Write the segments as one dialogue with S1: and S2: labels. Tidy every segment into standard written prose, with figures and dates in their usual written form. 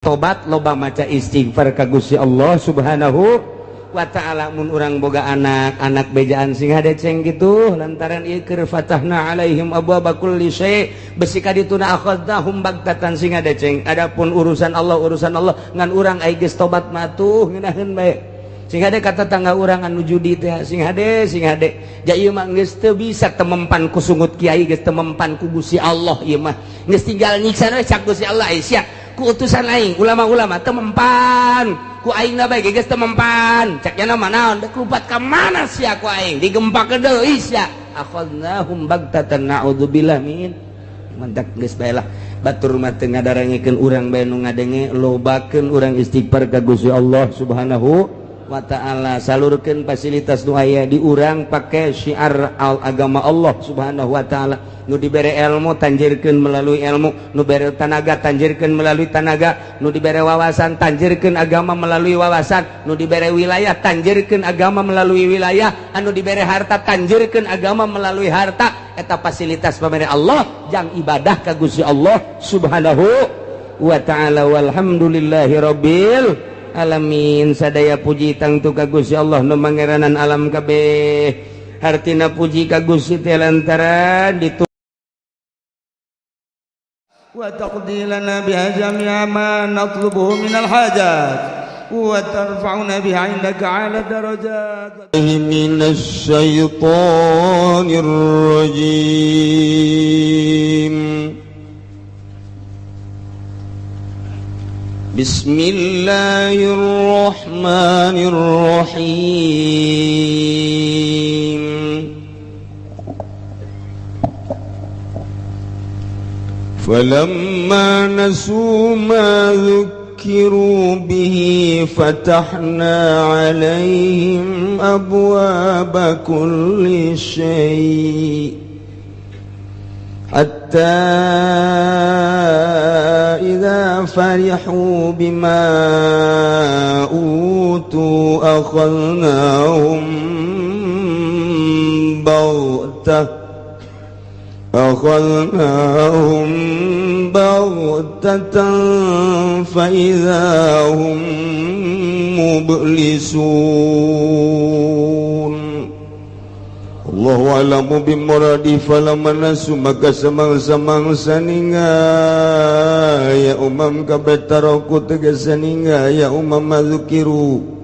S1: Tobat, loba maca istighfar ka Gusti Allah Subhanahu wa ta'ala. Mun urang boga anak, anak bejaan sing hade ceng gitu lantaran ieu keur fatahna alaihim abwaaba kulli syai', besi ka dituna akhadnahum bagtatan, sing hade ceng. Adapun urusan Allah, urusan Allah, ngan urang ai geus tobat mah tuh ngeunaheun bae. Sing hade ka tetangga urang anu judi teh, sing hade, sing hade. Ja ieu mah geus teu bisa temempan ku sungut kiai, geus temempan ku Gusti Allah. Ieu mah geus tinggal nyiksa we cak Gusti Allah. Ai sia ku utusan aing ulama-ulama temempan ku aing na bae, geus temempan cak nya mah. Naon dek lupat ka mana sia ku aing digempak deui sia? Akhadnahum bagtatan, naudzubillah min mantak. Geus bae lah, batur mah teu ngadarangekeun, urang bae nu ngadenge. Lobakeun urang istighfar ka Gusti Allah Subhanahu wa ta'ala, salurkeun fasilitas nu aya di urang pake syiar al agama Allah Subhanahu wa ta'ala. Nu dibere ilmu, tanjirkeun melalui ilmu. Nu bere tanaga, tanjirkeun melalui tanaga. Nu dibere wawasan, tanjirkeun agama melalui wawasan. Nu dibere wilayah, tanjirkeun agama melalui wilayah. Anu dibere harta, tanjirkeun agama melalui harta. Eta fasilitas pamere Allah jang ibadah ka Gusti Allah Subhanahu wa ta'ala. Walhamdulillahi rabbil alamin. Sadaya puji tangtu ka Gusti Allah nu mangeranan alam kabeh. Hartina puji ka Gusti teh lantaran ditu
S2: وتقضي لنا بها جميع ما نطلبه من الحاجات وترفعنا بها عندك على الدرجات.
S3: من الشيطان الرجيم. بسم الله الرحمن الرحيم. فلما نسوا ما ذكروا به فتحنا عليهم أبواب كل شيء حتى إذا فرحوا بما أوتوا أخذناهم بغتة فإذا هم مبلسون. الله أعلم بمراده. فلما نسوا maka samangsa-mangsa ninga ya umam kabeh, تركوا tegese ninga ya umam, ما ذكروا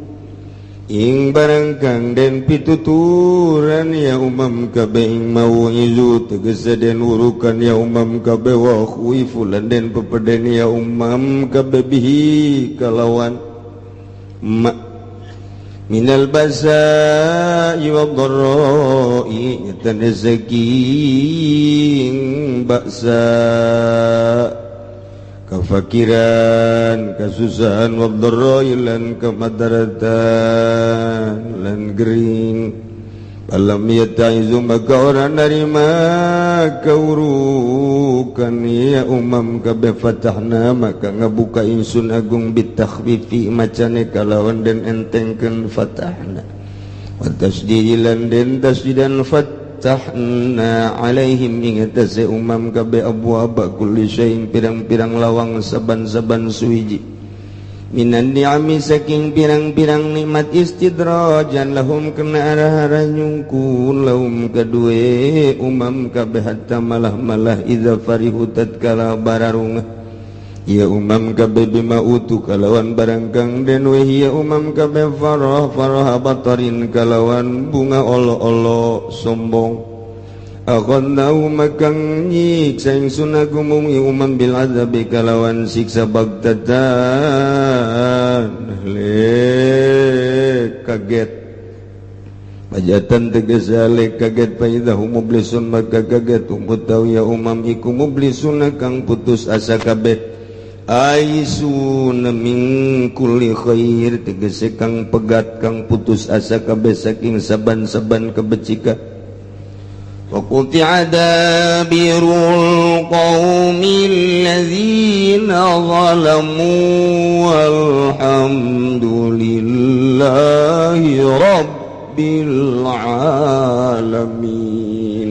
S3: ing barang kang den pituturan ya umam kabeh ing mau'izu tegese den urukan ya umam kabeh, وخوفوا lan den pepeden ya umam kabeh, به kalawan ma من البأساء والضراء saking baksa, kafakiran, kasusahan, والضراء lan kemadaratan lan gering. فلم يتعظوا maka ora narima kaurukan ya umam kabeh, فتحنا maka ngabuka insun agung, بالتخفيف macane kalawan den entengkeun فتحنا, والتشديد lan den tasdidan, فتحنا عليهم ing atase umam kabeh, أبواب كل شيء pirang-pirang lawang saban-saban suwiji, من النعم saking pirang-pirang nikmat, استدراجا لهم kena arah-arah nyungkun, لهم kadue umam kabeh, حتى malah-malah, إذا فرحوا tatkala bararungah ya umam kabeh, بما أوتوا kalawan barang kang den wehi ya umam kabeh, فرح فرح بطر kalawan bunga olo-olo sombong, أخذناهم maka nyiksa ingsun agung umam, بالعذاب kalawan siksa, بغتة lek kaget, فجأة tegese lek kaget, فإذا هم مبلسون maka kaget, هم utawi ya umam iku, مبلسون kang putus asa kabeh, آيسون من كل خير tegese kang pegat, kang putus asa kabeh saking saban-saban kebecikan. وقطع دابر القوم الذين ظلموا والحمد لله رب العالمين.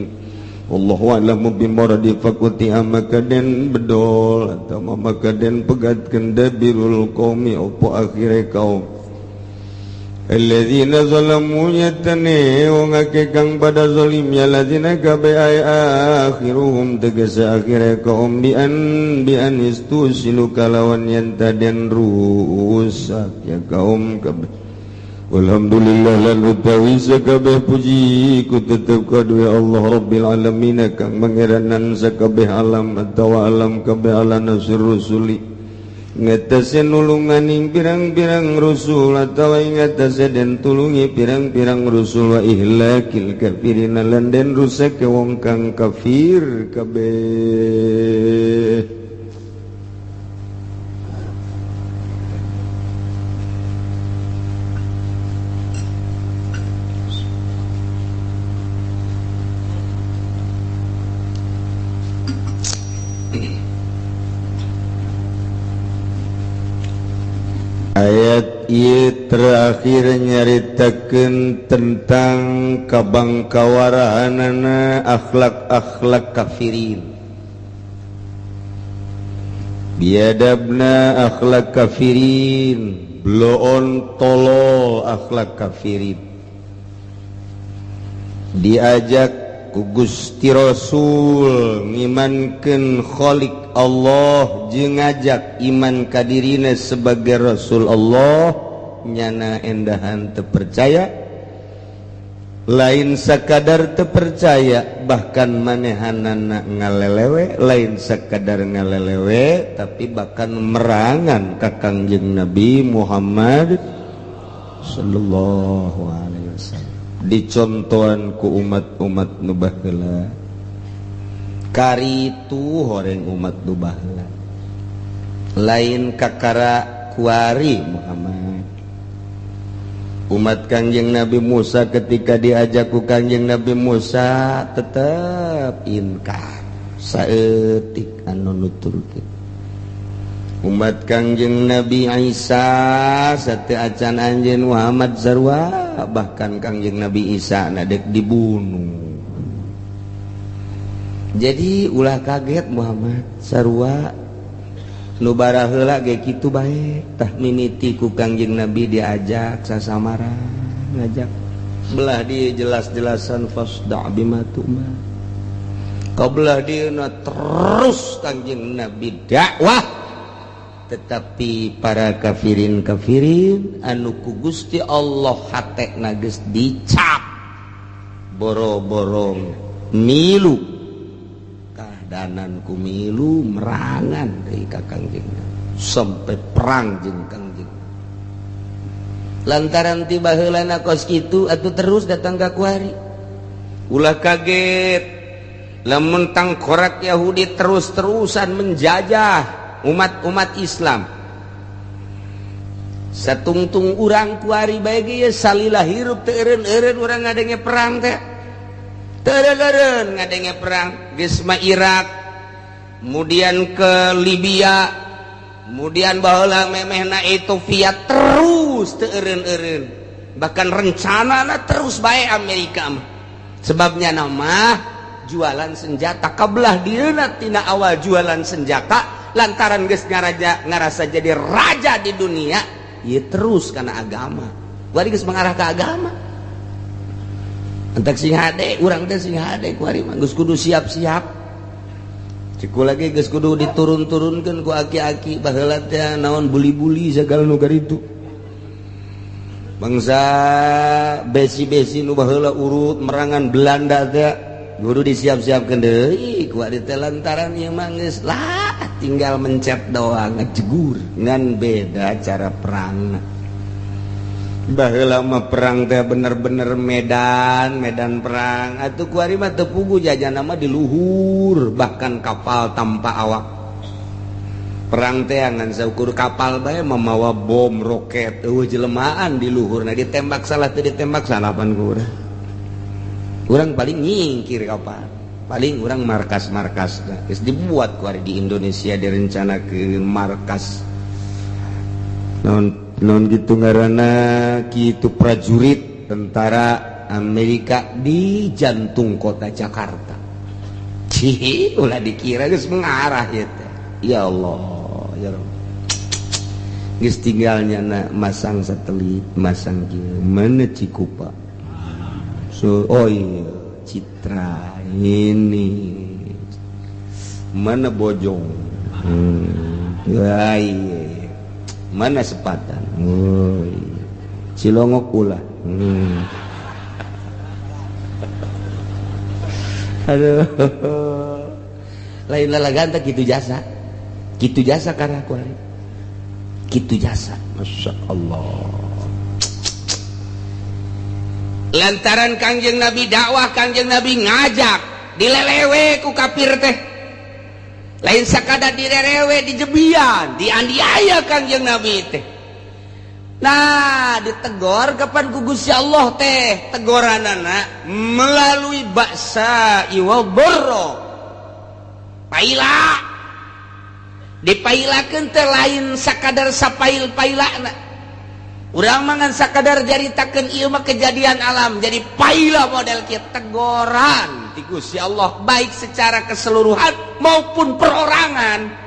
S3: Wallahu a'lamu bimuradi fakuti maka den bedol atau maka den pegatkeun dabirul qaumi opo akhire kaum alladzina zalamu yatane wong akeh kang pada zalim ya ladzina kabe akhiruhum tegese akhire kaum bi an istusilu kalawan yen taden rusak ya kaum kabeh. Alhamdulillah lan utawi sakabeh puji ku tetep kadue Allah Rabbil alamin kang mangeranan sakabeh alam atawa alam kabeh ala nasir rusuli ngatasi nulunganing pirang-pirang rusul atawa ngatasi den tulungi pirang-pirang rusul wa ihlakil kafirin lan den rusak wong kang kafir kabeh. Ayat ieu terakhir nyaritakeun tentang kabangkawarahanana akhlak-akhlak kafirin. Biadabna akhlak kafirin, bloon tolol akhlak kafirin. Diajak ku Gusti Rasul ngimankeun Khalik Allah jeung ngajak iman ka dirina sebagai Rasul Allah nyana endahan terpercaya lain sakadar terpercaya bahkan manehanana ngalelewe lain sakadar ngalelewe tapi bahkan merangan ka Kangjeng Nabi Muhammad sallallahu alaihi wasallam dicontohan ku umat-umat nu baheula karitu horeng umat nu baheula lain kakara kuari Muhammad. Umat Kangjeng Nabi Musa ketika diajak ku Kangjeng Nabi Musa tetep inkar saeutik anu nuturkeun. Umat Kangjeng Nabi Isa sateu acan anjeun Muhammad sarua bahkan Kangjeng Nabi Isa na dek dibunuh. Jadi ulah kaget Muhammad sarua nu baraheula ge kitu bae tah mimiti ku Kangjeng Nabi diajak sasamara ngajak belah dia jelas-jelasan fasda' bima tu'mar qablah dieuna terus Kangjeng Nabi dakwah tetapi para kafirin-kafirin anu ku Gusti Allah hatena geus dicap boro-borong milu kahdanan ku milu merangan deui ka Kangjeng sampai perang jeung Kangjeng lantaran tiba heulana kos kitu atuh terus datang ka kuari ulah kaget lamun tangkorak Yahudi terus-terusan menjajah umat-umat Islam satungtung urang kuari bae ge salilah hirup teu eureun-eureun urang ngadenge perang teh teu eureun-eureun ngadenge perang geus mah Irak kemudian ke Libya kemudian baheula memehna Ethiopia terus teu eureun-eureun bahkan rencanana terus bae Amerika mah sebabnya nama jualan senjata kabelah dieuna tina awal jualan senjata lantaran geus ngarasa jadi raja di dunia ieu terus karena agama kuari geus mengarah ke agama entek sing hade urang teh sing hade kuari mah geus kudu siap-siap ciku lagi geus kudu diturun-turunkeun ku aki-aki baheula teh naon buli-buli sagala nu karitu bangsa besi-besi nu baheula urut merangan Belanda teh kudu disiap-siapkeun deui kuari teh lantaran ieu mah geus lah tinggal mencet doang ngejegur ngan beda cara perang. Baheula mah perang teh bener-bener medan perang atuh kuari mah teu puguh jajana mah di luhur bahkan kapal tanpa awak perang teh ngan saukur kapal bae mamawa bom roket eueuh jelemaan di luhurna ditembak salah teu ditembak salah pan ku urang. Urang paling nyingkir kapal paling orang markas-markas geus dibuat ku di Indonesia direncanakeun markas non gitu ngaranna kitu prajurit tentara Amerika di jantung kota Jakarta.
S1: Cih, ulah dikira geus mengarah ieu teh. Ya Allah, ya Rabb. Geus tinggalnya na masang satelit, masang kieu. Mana Cikupa? So, oh iya, Citra ini. Mana Bojong? Ya, iya. Mana Sepatan? Oh, iya. Cilongok ulah. Aduh. Lain lalagan teh kitu jasa. Kitu jasa karena aku hari. Kitu jasa. Masya Allah. Lantaran Kangjeng Nabi dakwah, Kangjeng Nabi ngajak, dilelewe ku kafir teh. Lain sakada dilelewe dijebian, dianiaya Kangjeng Nabi teh. Nah, ditegor kapan ku Gusti Allah teh, tegoranana melalui baksa iwa borro. Paila. Dipailakeun teh lain sakadar sapail-pailana. Urang mangan sakadar jaritakeun ieu mah kejadian alam, jadi paila model kieu tegoran ti Gusti Allah baik secara keseluruhan maupun perorangan.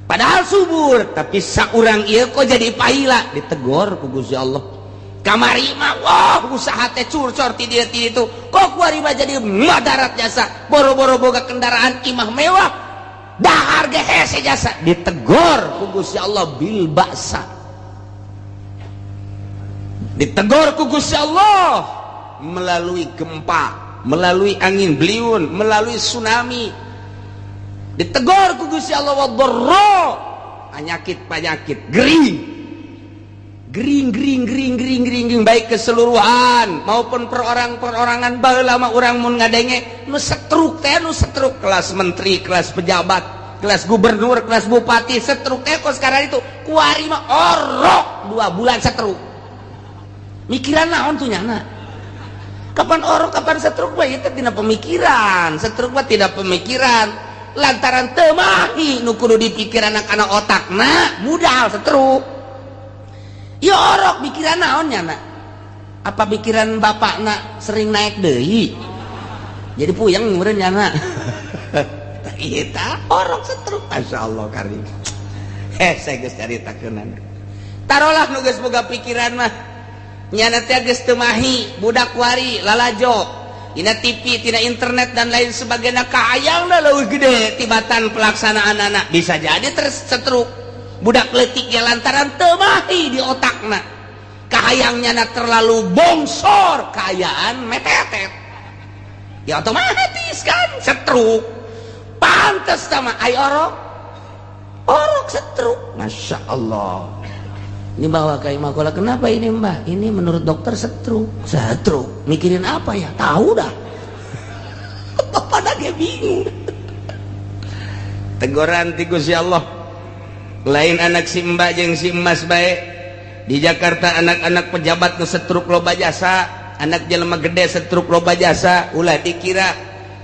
S1: Padahal subur, tapi saurang ieu kok jadi paila, ditegor ku Gusti Allah. Kamari mah wah usaha teh curcor ti dieu ti ditu, kok kuari mah jadi madarat jasa, boro-boro boga kendaraan imah mewah, dahar ge hese jasa, ditegor ku Gusti Allah bil baksa. Ditegor ku Gusti Allah melalui gempa, melalui angin beliun, melalui tsunami. Ditegor ku Gusti Allah wadharra, penyakit-penyakit gering. Gering gering gering gering gering gering baik keseluruhan maupun perorang-perorangan. Baheula mah urang mun ngadenge nu setruk teh, nu setruk kelas menteri, kelas pejabat, kelas gubernur, kelas bupati, setruk teh kok sekarang itu kuari mah orok 2 bulan setruk. Mikiran naon tuh nyana? Kapan orok kapan setruk mah itu tidak pemikiran, setruk mah tidak pemikiran. Lantaran teu mahi nu kudu dipikir anak-anak otakna modal setruk. Ya orok pikiran naon nyana? Apa pikiran bapakna sering naik deui? Jadi puyeng meureun nyana. Eta orok setruk, masyaallah karim. Saya geus caritakeunana. Tarolah nu geus boga pikiran mah. Nyana teh geus teu mahi, budak wari lalajo dina TV, tina internet dan lain sebagainya, kahayangna leuwih gede tibatan pelaksanaan anak. Bisa jadi terus setruk budak leutik ya lantaran teu mahi di otakna. Kahayangnya na terlalu bongsor, kaayaan metetet. Ya otomatis kan setruk. Pantes sama ai orok. Orok setruk. Masya Allah. Ini bawa ke Imakola, kenapa ini mbak? Ini menurut dokter setruk. Setruk? Mikirin apa ya? Tahu dah. Bapak lagi bingung. Teguran ti Gusti Allah. Lain anak si mbak jeung si emas bae. Di Jakarta anak-anak pejabat nu setruk loba jasa, anak jelema gede setruk loba jasa, ulah dikira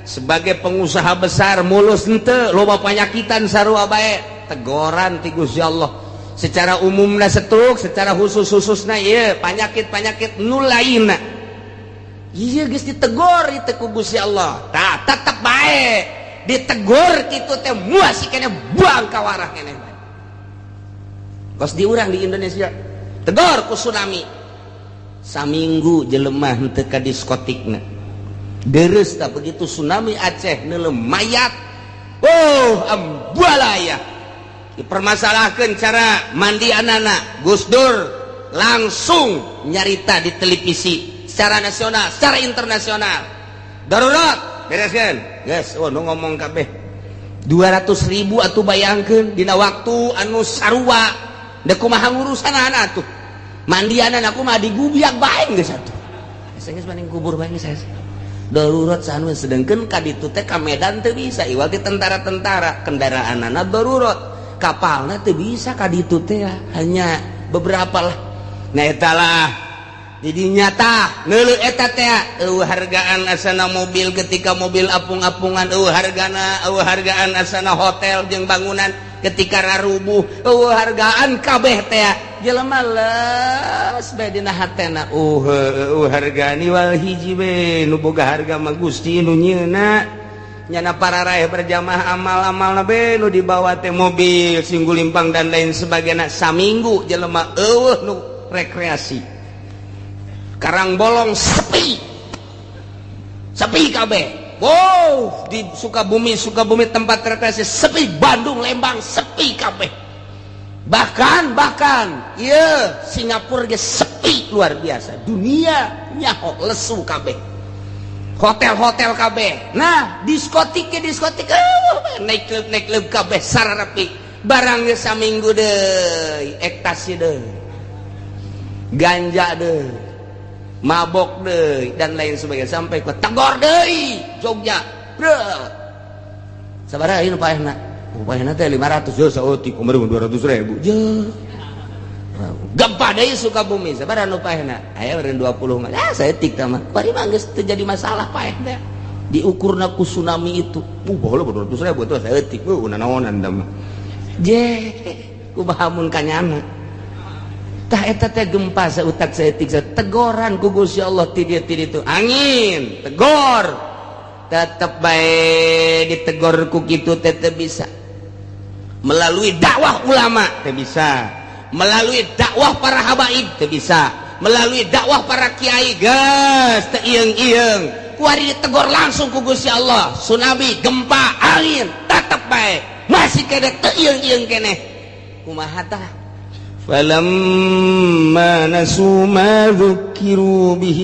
S1: sebagai pengusaha besar mulus henteu, loba panyakitan sarua bae. Teguran ti Gusti Allah. Secara umumna setruk, secara khusus-khususna ieu penyakit-penyakit nu lainna. Ieu geus ditegor ieu ku Gusti Allah. Tah tetep bae ditegor kitu teh muas keneh buang ka warah keneh bae. Kos diurang di Indonesia tegor ku tsunami. Saminggu jelema henteu ka diskotikna. Deres tah begitu tsunami Aceh neuleuh mayat. Oh, ambalaya. Dipermasalahkan cara mandi anak-anak. Gus Dur langsung nyarita di televisi secara nasional, secara internasional. Darurat, bereskan. Guys, oh nu ngomong kabeh. 200.000 atuh bayangkeun dina waktu anu sarua. Da kumaha ngurusan anak tuh. Mandian aku mah digubiak bae geus atuh. Geus banding kubur bae geus. Darurat sanu sedengkeun ka ditu teh ka Medan teu bisa iwal ti tentara-tentara kendaraanana darurat. Kapalna teu bisa ka ditu teh hanya beberapa lah. Nah eta lah jadi nyata neuleuh eta teh eueuh hargaan asana mobil ketika mobil apung-apungan, eueuh hargana, eueuh hargaan asana hotel jeung bangunan ketika rarubuh, eueuh hargaan kabeh teh jelema leus bae dina hatena. Eueuh hargaan iwal hiji we nu boga harga mah Gusti nu nyieuna. Nyana para raih berjamaah amal-amal nabe nu dibawa teh mobil singgulimpang dan lain sebagainya. Saminggu jelema eueuh nu rekreasi. Karang Bolong sepi. Sepi kabeh. Wow, di Sukabumi, Sukabumi tempat rekreasi sepi, Bandung, Lembang sepi kabeh. Bahkan bahkan iya Singapura ge sepi luar biasa. Dunia nyaho lesu kabeh. Hotel-hotel kabeh. Nah, diskotik ke diskotik, nightclub nightclub kabeh sararapi. Barangnya saminggu deui, ekstasi deui. Ganja deui. Mabok deui dan lain sebagainya sampai ke Tegor deui Jogja. Bro. Sabaraha ieu paehna? Paehna teh 500 je saeutik, kumaha 200 ribu. Je. Gempa deui Sukabumi, sabaraha nu paehna? Aya eureun 20 mah. Ah, saeutik tah mah. Bari mah geus teu jadi masalah paeh teh. Diukurna ku tsunami itu. Baheula 200 ribu tuh saeutik. Nanaonan tah mah. Je, kumaha mun kanyana. Tah eta teh gempa sautak saeutik tegoran ku Gusti Allah ti dieu ti ditu. Angin, tegor. Tetep bae ditegor ku kitu teh teu bisa. Melalui dakwah ulama teu bisa. Melalui dakwah para habaib teu bisa. Melalui dakwah para kiai geus teu ieung-ieung. Kuari ditegor langsung ku Gusti Allah. Tsunami, gempa, angin, tetep bae masih kene teu ieung-ieung keneh. Kumaha tah?
S3: فلما نسوا ما ذكروا به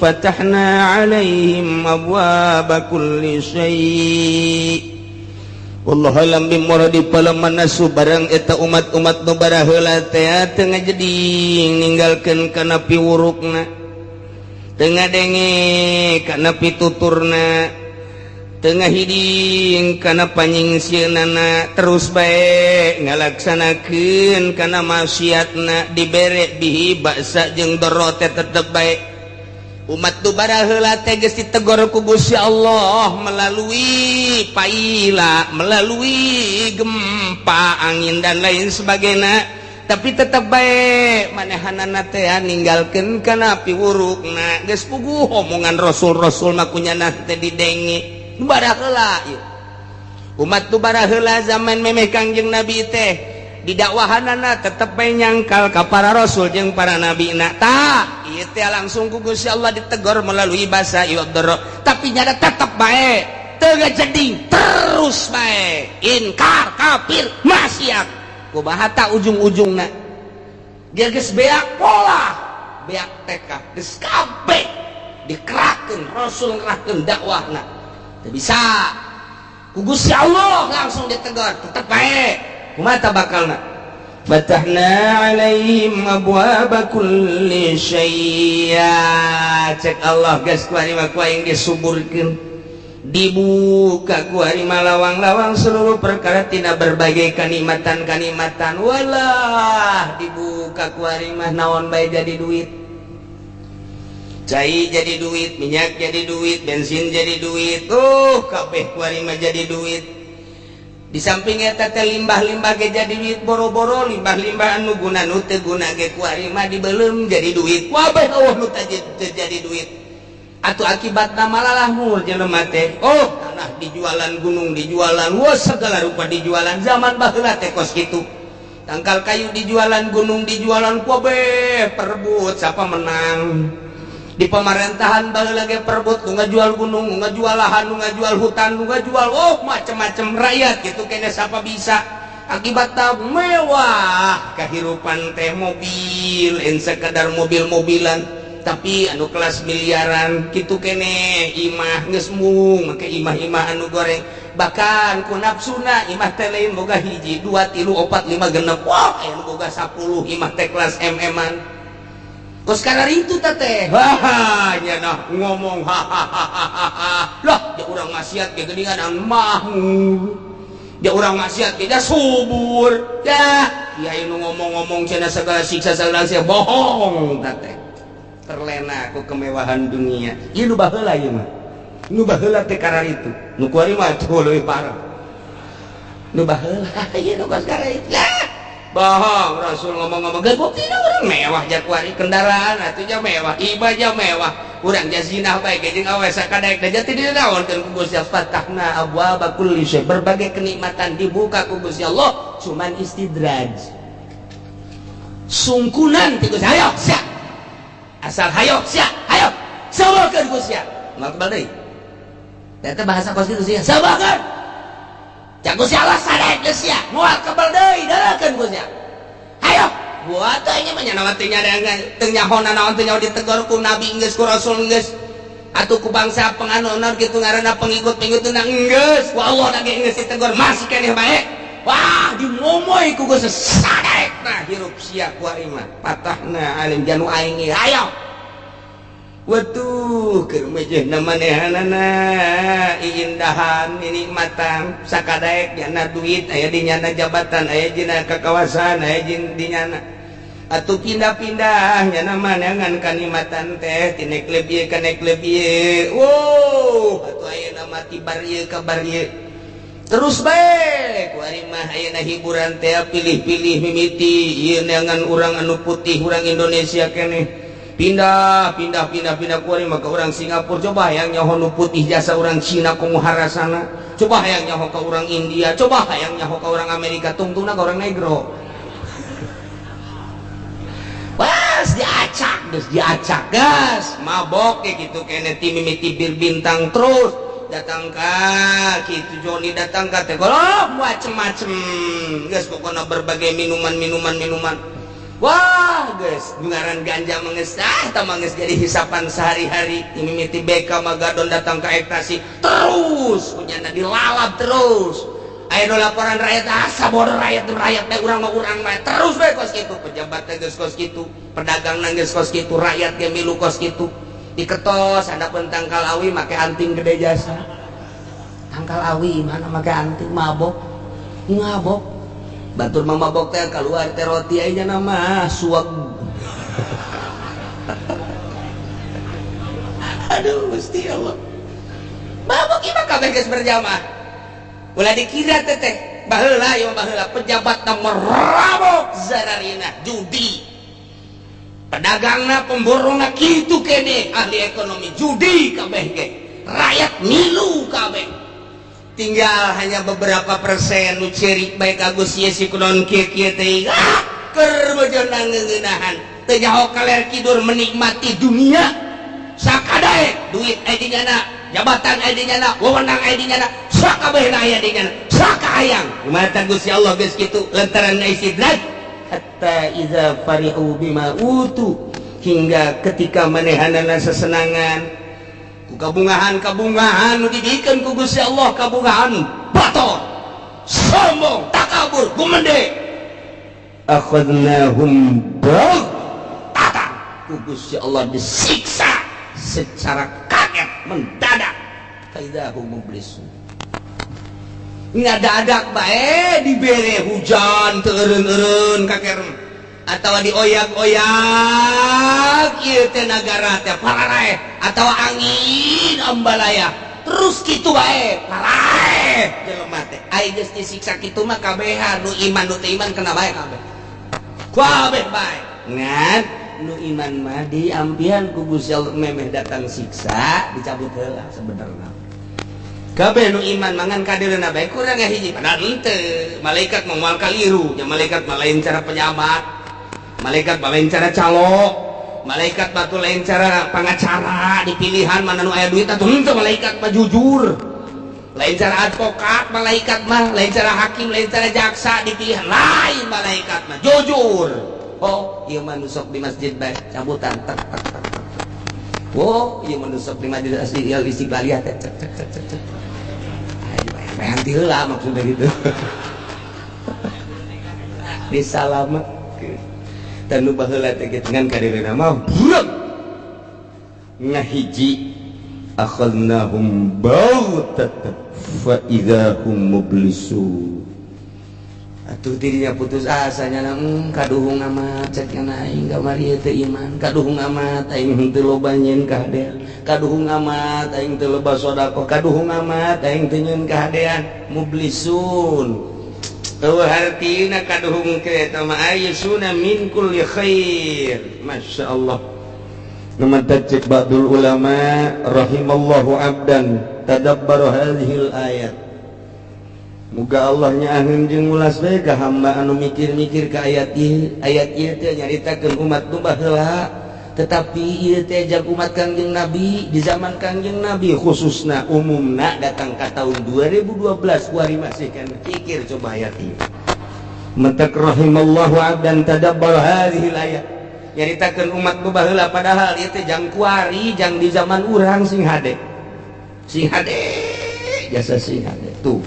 S3: فتحنا عليهم أبواب كل شيء والله أعلم بمراده. فلما نسوا barang eta umat-umat nu baraheula teh teu ngajeding ninggalkeun kana piwurukna, teu ngadenge kana pituturna, teu ngahiding kana panyingsieunnana, terus bae ngalaksanakeun kana maksiatna, dibere bihi baksa jeung doro teh tetep bae. Umat nu baraheula teh geus ditegor ku Gusti Allah melalui paila, melalui gempa, angin dan lain sebagainya, tapi tetap bae manehanana teh ninggalkeun kana piwurukna. Geus puguh omongan rasul-rasul mah kunyana teh didenge. Baraheula umat tu baraheula zaman memeh Kangjeng Nabi teh didakwahanana tetep bae nyangkal ka para rasul jeung para nabi na. Tah ieu teh langsung ku Gusti Allah ditegor melalui basa ieu doro, tapi nyada tetep bae teu ngajeding, terus bae inkar, kafir, maksiat. Kumaha ta ujung-ujungna? Dia geus beak pola, beak tekad, geus kabeh dikerahkeun rasul, ngerahkeun dakwahna teu bisa. Ku Gusti Allah langsung ditegur, tetep bae. Kumaha ta bakalna?
S1: Fatahna alaihim abwaaba kulli syai'. Cek Allah, geus kuari mah ku aing disuburkeun, dibuka kuari mah lawang-lawang seluruh perkara tina berbagai kanikmatan-kanikmatan. Walah, dibuka kuari mah naon bae jadi duit, cai jadi duit, minyak jadi duit, bensin jadi duit, tuh kabeh kuari mah jadi duit. Di samping eta teh limbah-limbah ge jadi duit, boro-boro limbah-limbah anu guna nu teu guna ge kuari mah dibeuleum jadi duit. Kabeh eueuh nu teu jadi duit. Atuh akibatna malalahmur jelema teh. Oh, tanah dijualan, gunung dijualan, wah segala rupa dijualan. Zaman baheula teh kos kitu. Tangkal kayu dijualan, gunung dijualan, kabeh perebut siapa menang. Di pemerintahan baheula ge perebut, nu ngajual gunung, nu ngajual lahan, nu ngajual hutan, nu ngajual oh macem-macem rakyat gitu kene siapa bisa. Akibatna mewah kehidupan teh, mobil, en sekadar mobil-mobilan tapi anu kelas miliaran gitu kene. Imah geus mung make imah-imah anu goreng, bahkan ku nafsuna imah teh lain boga hiji, dua, tilu, opat, lima, genep, wah aya nu boga 10 imah teh kelas MM-an. Kos itu teh, haha nya nah ngomong hahaha lah dia urang maksiat ge geuningan mahmur, dia urang maksiat ge subur ya. Kiai nu ngomong-ngomong cenah segala siksa segala siksa bohong teh, terlena ku kemewahan dunia. Ieu nu baheula, ieu mah nu baheula teh itu, nu kuari mah tuh leuwih parah. Nu baheula ieu nu kos itu lah. Bohong Rasul ngomong-ngomong geus buktina urang mewah jakuari kendaraan atuh nya mewah ibadah mewah urang jazinah bae ge jeung awe sakadaek da jati dinaonkeun ku Gusti Allah fatahna abwaaba kulli syai berbagai kenikmatan dibuka ku Gusti Allah cuman istidraj sungkunan ti Gusti hayo sia asal hayo sia hayo sabarkeun Gusti moal kebal deui eta bahasa kos kitu sia sabarkeun jago si Allah sadaek geus sia moal kebal deui darakeun ku sia hayo buat teh nya mah nya teh nyadangan teu nyahona naon teh nyaho ditegor ku nabi geus ku rasul geus atuh ku bangsa penganona kitu ngaranna pengikut-pengikut na geus ku Allah na ge geus ditegor masih keneh bae wah dimomoy ku geus sadaek nah hirup sia ku aing mah patahna alim janu aing hayo Waduh, keur mejehna manehanana iindahan nikmatan sakadaek nyana duit aya di nyana jabatan aya dina kakawasan aya di nyana atuh pindah-pindah nyana manehangan kanikmatan teh ti nek lebih ka nek lebih. Wow, atuh ayeuna mah ti bar ieu ka bar ieu. Terus bae ku ari mah ayeuna hiburan teh pilih-pilih mimiti ieu neangan urang anu putih urang Indonesia keneh. Pindah pindah pindah pindah kuari maka orang Singapura coba hayang nyaho nu putih jasa orang Cina komo harasana coba hayang nyaho ka orang India coba hayang nyaho ka orang Amerika tungtungna ka orang negro wah diacak geus diacak gas mabok kayak gitu kene ti mimiti bir bintang terus datang ka kitu Joni datang ka teh oh macem-macem geus pokona berbagai minuman-minuman minuman. Wah guys, ngaran ganja mengesah, tak menges jadi hisapan sehari-hari. Mimiti BK Magadon datang ke ektasi terus, punya dilalap terus. Ayo laporan rakyat asa bodoh rakyat rakyat teh urang mah urang mah terus bae kos kitu, pejabat teh geus kos kitu, pedagang geus kos kitu, rakyat ge milu kos kitu. Diketos handapeun tangkal awi make anting gede jasa. Tangkal awi mana make anting mabok. Ngabok. Batur mah mabok teh keluar teh roti aya nama suag. Aduh Gusti Allah. Mabok ieu mah kabeh geus berjamaah. Ulah dikira teh teh baheula ieu baheula pejabat na merabok zararina judi. Pedagangna pemborongna kitu kene ahli ekonomi judi kabeh ge. Rakyat milu kabeh. Tinggal hanya beberapa persen nu cerik baik Agus ye si kunaon kieu-kieu teh keur bojona ngeuneunahan teu nyaho kaler kidur menikmati dunia sakadaek duit aya di nyana jabatan aya di nyana wewenang aya di nyana sakabehna aya di nyana sakahayang kumaha Gusti Allah geus kitu lantaran istidraj hatta iza farihu bima utu hingga ketika manehanana sesenangan kabungahan-kabungahan nu dibikeun ku Gusti Allah kabungahan bator sombong takabur gumende akhadnahum baghtatan ku Gusti Allah disiksa secara kaget mendadak faidahum mublisun ngadadak bae dibere hujan teu eureun-eureun kaker atau dioyak-oyak ieu teh nagara teh pararaeh atau angin ambalaya terus kitu bae paraeh jelema teh ai geus disiksa kitu mah kabehan nu iman nu teu iman kena bae kabeh kabeh bae ngan nu iman mah diampihan ku Gusti Allah memeh datang siksa dicabut heula sebenarna kabeh nu iman mangan kadeuleuna bae kurang hiji padahal henteu malaikat mah moal kaliru nya malaikat mah lain cara pejabat malaikat mah lain cara calo malaikat batu lain cara pengacara di pilihan mana nu aya duit atuh henteu malaikat mah jujur lain cara advokat malaikat mah lain cara hakim lain cara jaksa di pilihan lain malaikat mah jujur oh ieu mah nu sok di masjid bae cabutan tek tek tek oh ieu mah nu sok di masjid asli istiqlaliyah teh cek cek cek cek ayo bae henteu heula maksudna gitu disalametkeun dan nu baheula teh ngan kadeuleuna mah bureuk ngahiji akhadnahum baghtatan fa idza hum mublisun atuh dirinya putus asa nya kaduhung amat cek nya aing kamari teu iman kaduhung amat aing henteu loba nyeun kahadean kaduhung amat aing teu loba sedekah kaduhung amat aing teu nyeun kahadean mublisun. Eueuh hartina kaduhung ke eta mah ayyusuna min kulli khair. Masyaallah.
S3: Numatak cek ba'dul ulama rahimallahu abdan tadabbara hadhil ayat. Muga Allah nyaaheun jeung ulas bae ka hamba anu mikir-mikir ka ayat ieu. Ayat ieu teh nyaritakeun umat nu baheula, tetapi ieu teh jang umat Kangjeng Nabi di zaman Kangjeng Nabi khususna umumna datang ka tahun 2012 kuari masih kan pikir coba ayat ieu.
S1: Matak rahimallahu abdan tadabbara hadhil ayat. Nyaritakeun umat nu baheula padahal ieu teh jang kuari jang di zaman urang sing hade. Sing hade jasa sing hade tuh.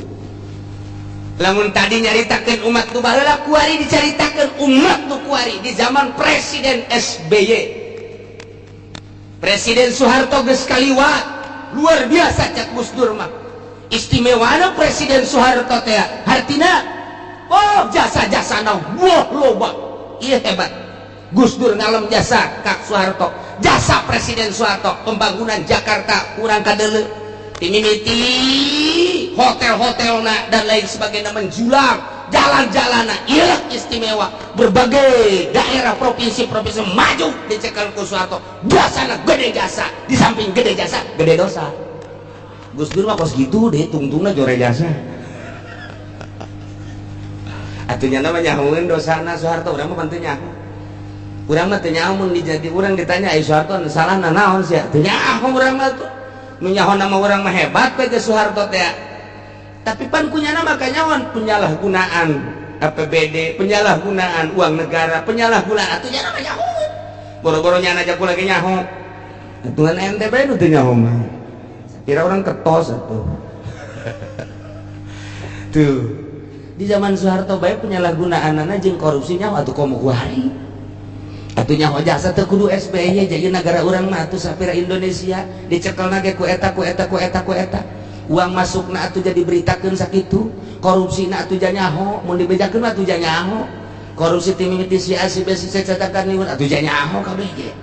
S1: Lamun tadi nyaritakeun umat nu baheula kuari dicaritakeun umat nu kuari di zaman Presiden SBY. Presiden Soeharto geus kaliwat luar biasa cak Gus Dur mah. Istimewana Presiden Soeharto teh hartina oh jasa-jasana wah loba. Ieu hebat. Gus Dur ngalem jasa Kak Soeharto. Jasa Presiden Soeharto pembangunan Jakarta kurang kadeuleu. Timimiti hotel-hotelna dan lain sebagainya menjulang jalan-jalanna ieu istimewa berbagai daerah provinsi-provinsi maju dicekal ku Soeharto. Jasana gede jasa, di samping gede jasa gede dosa. Gus Dur mah kos gitu deh tungtungna jore jasa. Atunya mah nyahoeun dosana Soeharto, urang mah teu nyaho. Urang mah teu nyaho mun dijadi urang ditanya ai Soeharto salahna naon sia? Teu nyaho urang mah tuh. Nu nyaho nama urang mah hebat we ge Soeharto teh. Tapi pan kunyana mah kanyawan penyalahgunaan APBD, penyalahgunaan uang negara, penyalahgunaan atuh nyana mah nyaho. Boro-boro nyana aja lagi nyaho. Atuhan ente bae nu teu nyaho mah. Kira orang ketos atuh. Tuh. Di zaman Soeharto bae penyalahgunaanana jeung korupsi nyaho atuh komo kuari. Atuh nyaho jasa teu kudu SBY jadi negara urang mah atuh sapira Indonesia dicekelna ge ku eta ku eta ku eta ku eta. Uang masukna atuh jadi beritakeun sakitu, korupsina atuh nyaho, mun dibejakeun mah atuh nyaho. Korupsi ti mimiti si A si B si C catakan niun atuh nyaho kabeh ge.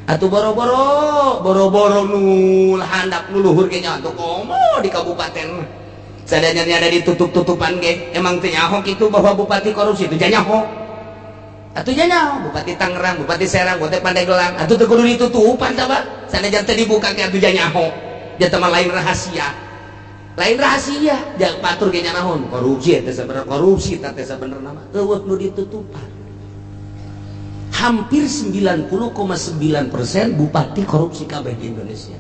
S1: Atuh boro-boro, boro-boro nu handap nu luhur ge nyaho atuh komo di kabupaten mah. Sadayana ada ditutup-tutupan ge, emang teu nyaho kitu bahwa bupati korupsi itu nyaho. Atuh nyaho Bupati Tangerang, Bupati Serang, Bupati Pandeglang, atuh teu kudu ditutupan tah Pak. Sanajan teu dibuka ge atuh nyaho. Jatah mah lain rahasia. Lain rahasia, jangan patur ge nyanaon korupsi eta sabenerna korupsi teh sabenerna mah eueuh nu ditutupan. Hampir 90,9% bupati korupsi kabeh di Indonesia.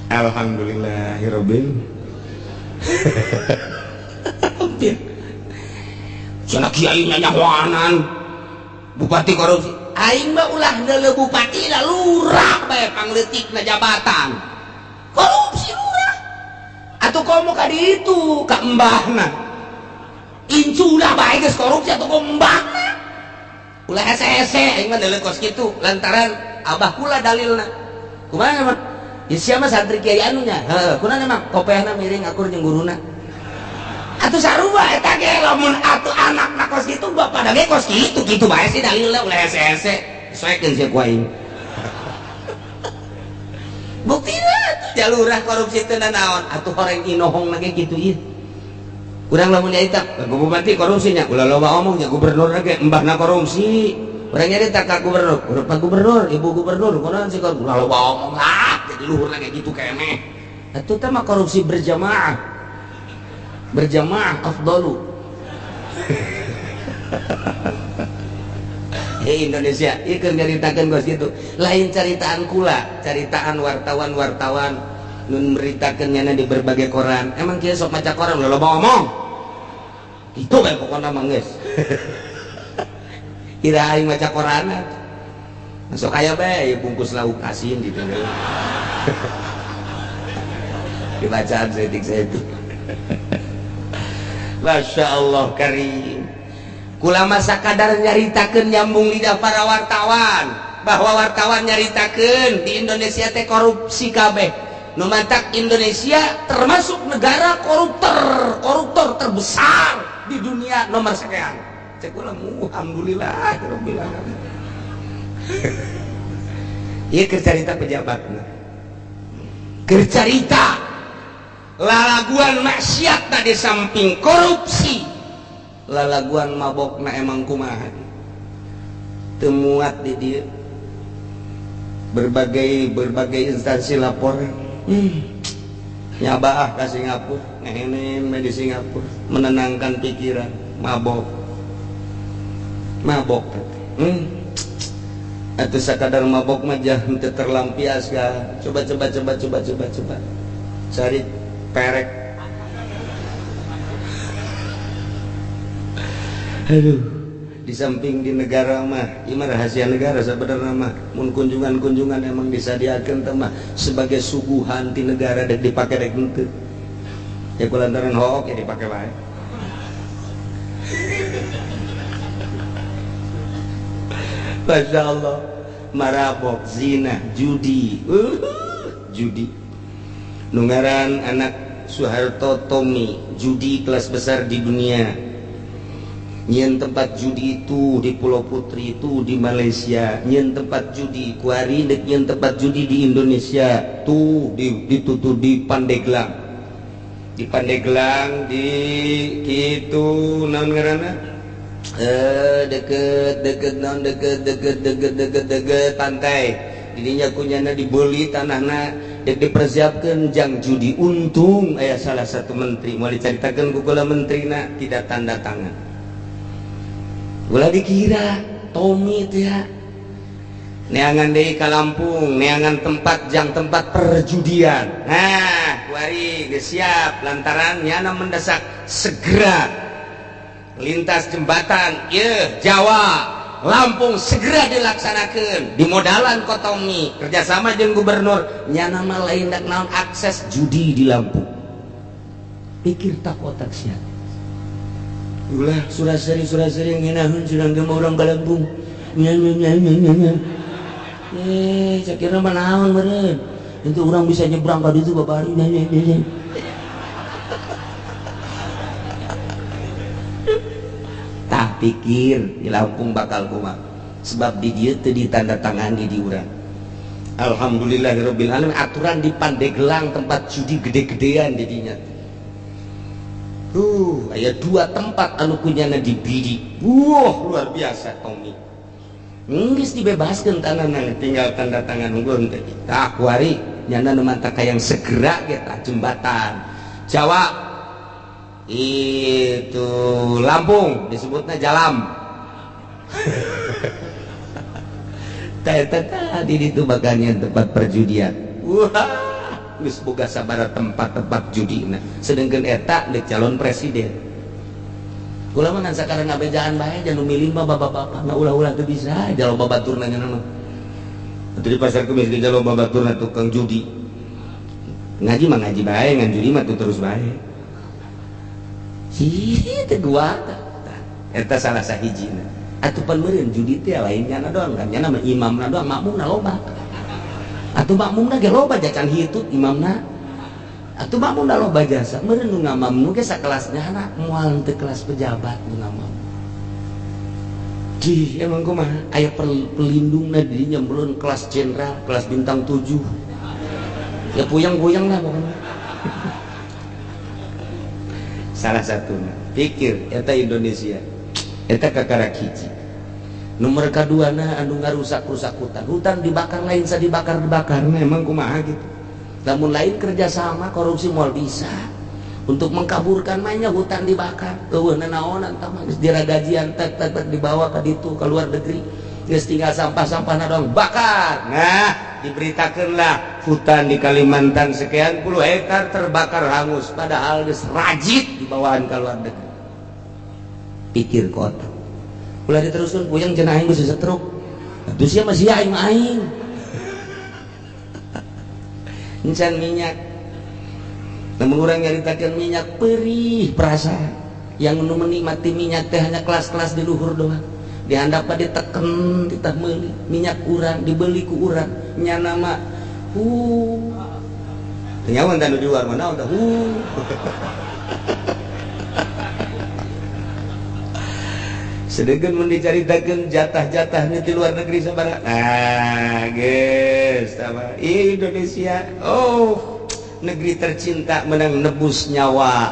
S3: Alhamdulillahirabbil.
S1: Hampir. Cenah kiai nyahoanan bupati korupsi. Aing mah ulah deuleu bupati lah lurah bae pangleutikna jabatan. Korupsi lurah. Atuh komo ka ditu ka embahna. Inculah bae geus korupsi atuh komo embahna. Ulah hese-hese aing mah deuleu kos kitu lantaran abah kula dalilna. Kumaha mah? Ya sia mah santri kiai anunya. Heeh, kunaon emang kopehna miring akur jeung guruna. Atuh sarua eta ge lamun atuh anakna kos kitu bapak ge kos kitu kitu bae sih dalilna ulah hese-hese. Soekeun sia ku aing. Buktina atuh jalurah korupsi teu nanaon atuh horeng inohong ge kitu ieu. Urang lamun nyarita bupati korupsinya ulah loba omong nya gubernur ge embahna korupsi. Urang nyarita ka gubernur, Pak gubernur, ibu gubernur kunaon sih ulah loba omong lah jadi luhurna ge kitu keneh. Atuh teh mah korupsi berjamaah. Berjamaah afdalu. Hei Indonesia, ieu keur nyaritakeun kos kitu. Lain caritaan kula, caritaan wartawan-wartawan nun meritakeun nyana di berbagai koran. Emang kieu sok maca koran ulah loba omong. Itu bae pokona mah geus. Kira aing maca koran. Sok aya bae bungkus lauk asin gitu. Dibacaan setik-setik. Masya Allah karim. Kula masa kadar nyaritakeun nyambung lidah para wartawan bahwa wartawan nyaritakeun di Indonesia teh korupsi kabeh. Nu mantak Indonesia termasuk negara koruptor terbesar di dunia nomor sekian. Cek kula alhamdulillah rabbil alamin. Ieu keur carita pejabatna. Keur carita lalaguan maksiat di samping korupsi. Lalaguan mabokna emang kumaha. Teu muat di dieu. Berbagai instansi lapor. Nyabaah ka Singapura, ngehenen di Singapura, menenangkan pikiran, mabok. Mabok. Atau sakadar mabok mah jah teu terlampiaskan. Coba coba coba coba coba coba. Cari perek. Aduh, di samping di negara mah, ieu mah rahasia negara sabenerna mah. Mun kunjungan-kunjungan emang disadiakeun teh mah sebagai suguhan ti negara dek dipake dek henteu. Ya kulantaran hook ya dipake wae. Masya Allah, marabok, zina, judi, judi. Nungaran anak Soeharto Tommy, judi kelas besar di dunia. Nyen tempat judi itu di Pulau Putri itu di Malaysia, nyen tempat judi kuari dek nyen tempat judi di Indonesia tuh di ditutup di Pandeglang. Di Pandeglang di kitu naon ngaranna? Deket deket naon deket deket deket deket deket pantai. Didinya kunyana dibeli tanahna dek dipersiapkan jang judi. Untung aya salah satu menteri mau diceritakan ku kula menterina tidak tanda tangan. Ulah dikira Tommy itu ya neangan deui ka Lampung, neangan tempat jang tempat perjudian. Nah, kuari geus siap lantaran nyana mendesak segera lintas jembatan ieu Jawa Lampung segera dilaksanakeun. Dimodalan ku Tommy kerjasama jeung gubernur, nyana mah lain dak naon akses judi di Lampung. Pikir tak otak sia. Ulah suraseri yang ngeunahun surang ge urang ka Lampung. Sakira mah naon meureun. Itu urang bisa nyebrang ka ditu babari. Tah pikir di Lampung bakal kumaha. Sebab di dieu teu ditandatangani di urang. Alhamdulillahirabbil alamin aturan di Pandeglang tempat judi gede-gedean di dinya. Aya dua tempat anu kunyana dibidik. Wah, luar biasa Tommy. Geus dibebaskeun tanahna tinggal tanda tangan unggul teh. Tah kuari nyana nu mantaka yang segera ge tah jembatan Jawa itu Lampung disebutna Jalam. Tah eta tadi ditu bagian tempat perjudian. Wah, geus boga sabaraha tempat-tempat judina. Sedengkeun eta deuk calon presiden. Ulah mah ngan sakarang ngabejaan bae jangan milih mah bapak-bapak, nggak ulah-ulah teu bisa jalo babaturna nya mah. Atuh di pasar kemis ge jalo babaturna tukang judi. Ngaji mah ngaji bae, ngan judi mah tuh terus bae. Ih, teu kuat. Eta salah sahijina. Atuh pan meureun judi teh lain nyana doang kan, nyana mah imamna doang, makmumna loba. Atuh makmumna ge loba jacan hitut imamna. Atuh makmumna loba jasa. Meureun nu ngamamnu ge sakelasnya anak moal teu kelas pejabat nu ngamam. Di emang kumaha aya pelindungna di dinya meureun kelas jenderal, kelas bintang 7. Ya puyeng-puyeng lah pokoknya. Salah satuna pikir eta Indonesia. Eta kakara hiji. Nomor kadua nah anu ngarusak-rusak hutan. Hutan dibakar lain sa dibakar-dibakar memang kumaha gitu. Namun lain kerjasama korupsi moal bisa. Untuk mengkaburkan mainnya hutan dibakar. Eueuh nanaonan tah mah geus diragajian tek tek tek dibawa ka ditu ka luar negeri. Geus tinggal sampah-sampahna doang bakar. Nah, diberitakeunlah hutan di Kalimantan sekian puluh hektar terbakar hangus padahal geus rajit dibawaan ka luar negeri. Pikir kota. Ulah diteruskeun puyeng cenah aing geus setruk. Atuh sia mah sia aing mah aing. Encan minyak. Lamun urang nyaritakeun minyak perih perasaan. Yang nu menikmati minyak teh hanya kelas-kelas di luhur doang. Di handap diteken titah meuli minyak urang dibeli ku urang nyana mah Nyawa tah nu di luar mana udah Sedengkeun mun dicaritakeun jatah-jatahnya di luar negeri sabaraha. Nah, geus tah Indonesia. Oh, negeri tercinta menang nebus nyawa.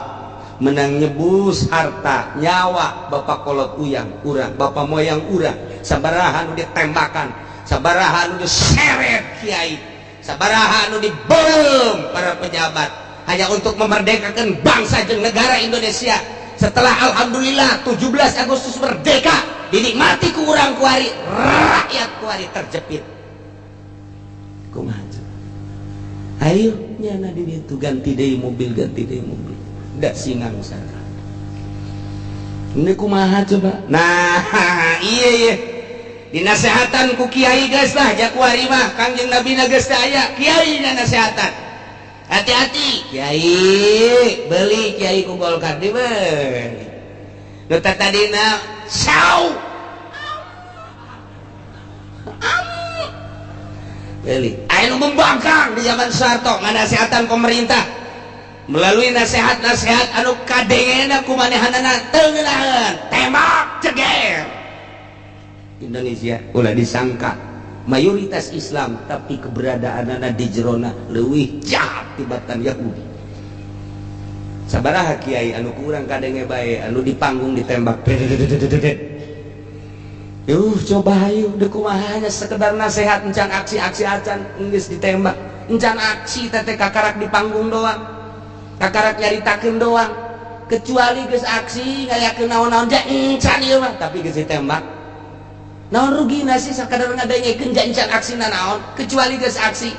S1: Menang nyebus harta nyawa bapak kolot uyang urang, bapak moyang urang. Sabaraha nu ditembakan, sabaraha nu diseret kiai, sabaraha nu dibom para pejabat hanya untuk memerdekakan bangsa jeung negara Indonesia. Setelah alhamdulillah 17 Agustus merdeka, dinikmati ku urang kuari, rakyat kuari terjepit. Kumaha? Ayo nyana di ditu ganti deui mobil, ganti deui mobil. Da singang sana. Ini kumaha coba? Nah, iya iya. Dinasehatan ku kiai geus lah jakuari mah, Kangjeng Nabi na geus teu aya, kiai nasehatan. Hati-hati kiai, beli kiai ku Golkar dibeli. Nu tadina sau. Beli. Aya nu membangkang di zaman Soeharto nganasehatan pemerintah melalui nasihat-nasihat anu kadengena ku manehanana teu ngeunaheun, tembak ceger. Indonesia ulah disangka mayoritas Islam, tapi keberadaanana di jerona leuwih jahat tibatan Yahudi. Sabaraha kiai anu kurang kadenge bae anu di panggung ditembak. Yuh, coba ayo deuk kumaha nya sekedar nasihat encan aksi-aksi acan geus ditembak. Encan aksi teh kakarak di panggung doang. Kakarak nyaritakeun doang. Kecuali geus aksi ngayakeun naon-naon ja encan ieu mah, tapi geus ditembak. Naon rugina sih sakadar ngadengekeun ja encan aksina naon, kecuali geus aksi.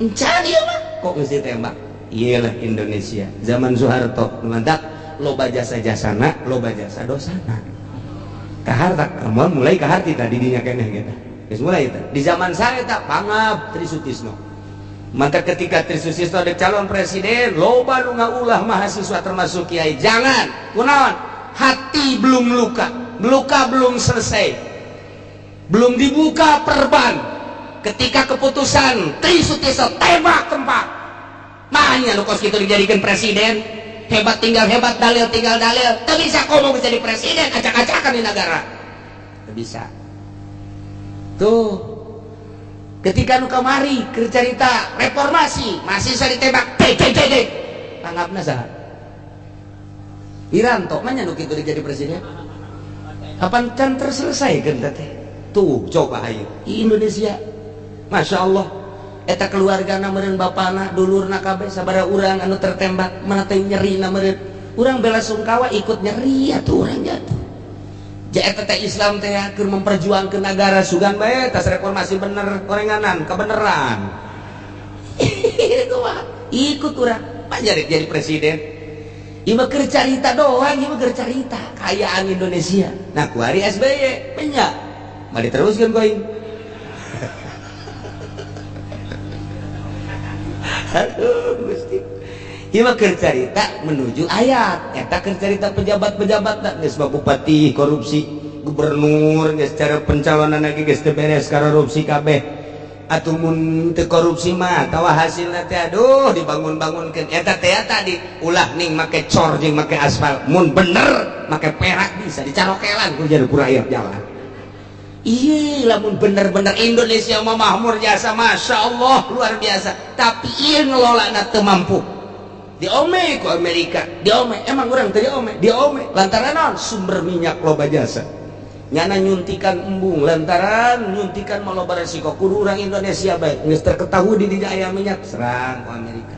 S1: Encan ieu mah kok geus ditembak. Iyalah Indonesia zaman Soeharto mantap, loba jasa jasana, loba jasa dosana. Kaharta kamu mulai kaharti tadi dinya keneh gitu. Geus mulai eta. Di zaman saya tak pangap Tri Sutisno. Mantap ketika Tri Sutisno ada calon presiden, loba nu ngaulah mahasiswa termasuk kiai. Jangan, kunaon? Hati belum luka, luka belum selesai. Belum dibuka perban. Ketika keputusan Tri Sutisno tembak tempat. Makanya lu kos gitu dijadikan presiden. Hebat tinggal hebat, dalil tinggal dalil. Tak bisa ngomong jadi presiden, acak-acakan di negara. Tak bisa. Tuh. Ketika nu kamari keur carita reformasi, mahasiswa ditembak, tek tek tek tek. Tanggapna saha? Wiranto mah nya nu kitu jadi presiden. Kapan can terselesaikan teh? Tuh, coba ayo. Indonesia. Masya Allah. Eta keluargana meureun bapana, dulurna kabeh sabaraha urang anu tertembak, mana teh nyerina meureun. Urang bela sungkawa ikut nyeri atuh urang jatuh. Ja eta teh Islam teh keur memperjuangkeun negara sugan bae tas reformasi bener korenganan kebeneran. Ikut urang panjang jadi presiden. Ieu mah keur carita doang, ieu mah keur carita kayaan Indonesia. Nah, kuari SBY nya. Mah diteruskeun ku aing. Aduh, Gusti. Ieu mah keur carita menuju ayat. Eta keur carita pejabat-pejabat geus bupati korupsi, gubernur geus cara pencalonan lagi geus teu beres korupsi kabeh. Atuh mun teu korupsi mah tawa hasilna teh aduh dibangun-bangunkeun. Eta teh tadi ulah ning make cor jeung make aspal. Mun bener make perak bisa dicarokelan ku jadi ku rakyat jalan. Iya, lamun bener-bener Indonesia mah makmur jasa, masya Allah luar biasa. Tapi iya ngelola teu mampu. Diome ku Amerika, diome. Emang urang teu diome, diome. Lantaran naon? Sumber minyak loba jasa. Nyana nyuntikan embung, lantaran nyuntikan mah loba resiko. Kudu urang Indonesia bae geus terketahui di dinya aya minyak, serang ku Amerika.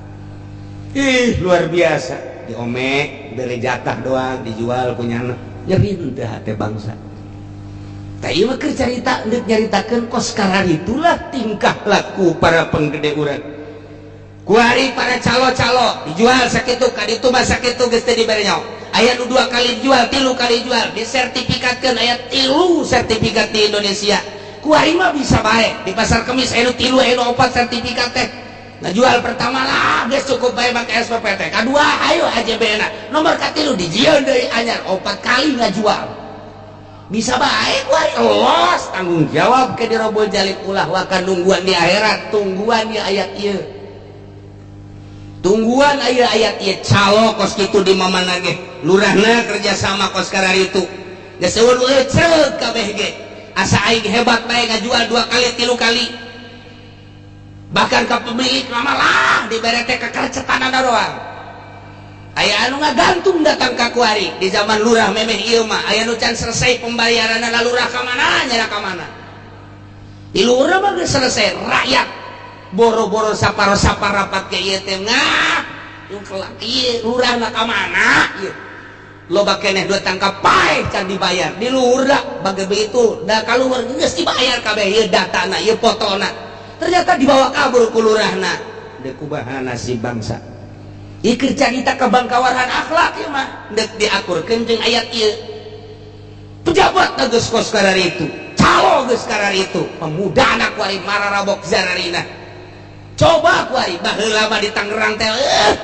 S1: Ih, luar biasa. Diome, bere jatah doang dijual ku nyana. Nyeri teu hate bangsa. Ieu mah keur carita deuk nyaritakeun kos itulah tingkah laku para penggede urang. Kuari para calo-calo dijual sakitu ka ditu mah sakitu geus teu dibere nyaho. Aya nu 2 kali dijual, 3 kali dijual, disertifikatkeun aya 3 sertifikat di Indonesia. Kuari mah bisa bae di pasar Kemis aya nu 3 aya nu 4 sertifikat teh. Nah jual pertama lah geus cukup bae make SPPT. Kadua ayo AJB-na. Nomor katilu dijieun deui anyar 4 kali ngajual. Bisa baik wah los tanggung jawab ke dirobol jalib ulah wakan nungguan di akhirat, tungguan di ayat ieu, tungguan aya ayat ieu calo kos kitu di mamana ge lurahna kerjasama kos kararitu geus eueun leuceuk kabeh ge asa aing hebat bae ngajual 2 kali 3 kali bahkan ka pemilik lama lah dibere teh kakercetanana doang. Aya anu ngagantung datang ka kuari di zaman lurah memeh ieu mah aya nu can selesai pembayaranna lurah ka mana nyana ka mana. Di lurah mah geus selesai rakyat boro-boro saparo-saparapat ke ieu teh ngah kelak ieu lurahna ka mana ieu. Loba keneh dua tangkap paeh can dibayar di lurah bagai begitu da kaluar geus dibayar kabeh ieu datana ieu fotona. Ternyata dibawa kabur ku lurahna. Deuk kumaha nasib bangsa. Ikir carita kebangkawaran akhlak ieu mah deuk diakurkeun jeung ayat ieu. Pejabat geus kos kararitu, calo geus kararitu, pemuda anak kuari mararabok zararina. Coba kuari baheula mah di Tangerang teh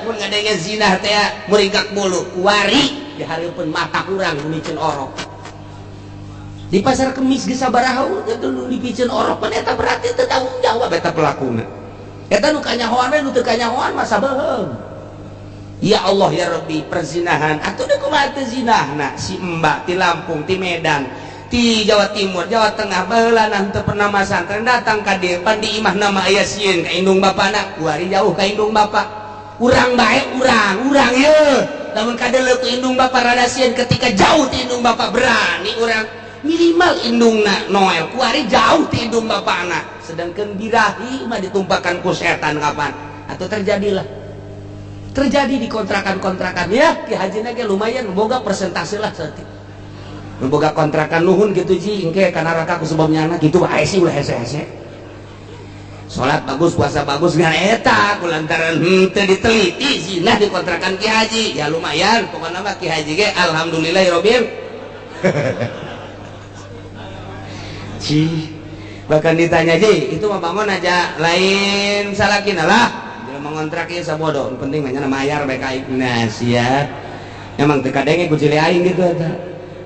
S1: mun ngadenge zinah teh muringkak bulu kuari di hareupeun mata urang miceun orok. Di pasar Kemis geus sabaraha teh nu dipiceun orok pan eta berarti teu tanggung jawab eta pelakuna. Eta nu kanyahoan we nu teu kanyahoan mah sabeuheung. Ya Allah ya Rabbi perzinahan atuh deuk kumaha teu zinahna si Mbak ti Lampung ti Medan ti Jawa Timur Jawa Tengah baheula teu pernah masantren datang ka dieu pan di imahna mah aya sieun ka indung bapana kuari jauh ka indung bapa urang bae urang urang ieu lamun kadeuleu ku indung bapa rada sieun ketika jauh ti indung bapa berani urang minimal indungna Noel kuari jauh ti indung bapana sedangkan birahi mah ditumpakan ku setan kapan atau terjadilah terjadi di kontrakan-kontrakan ya Ki Haji ge lumayan boga persentase lah saeutik boga kontrakan nuhun gitu ji engke kana neraka ku sebab nyana gitu bae sih ulah hese-hese salat bagus puasa bagus ngan eta ku lantaran henteu diteliti zina di kontrakan Ki Haji ya lumayan pokona mah Ki Haji ge alhamdulillahirabbil ji bahkan ditanya ji itu mah bangun aja lain salakina lah mengontrak ieu sabodo penting mah nya mayar bae ka aing nah sia emang teu kadenge ku cili aing gitu eta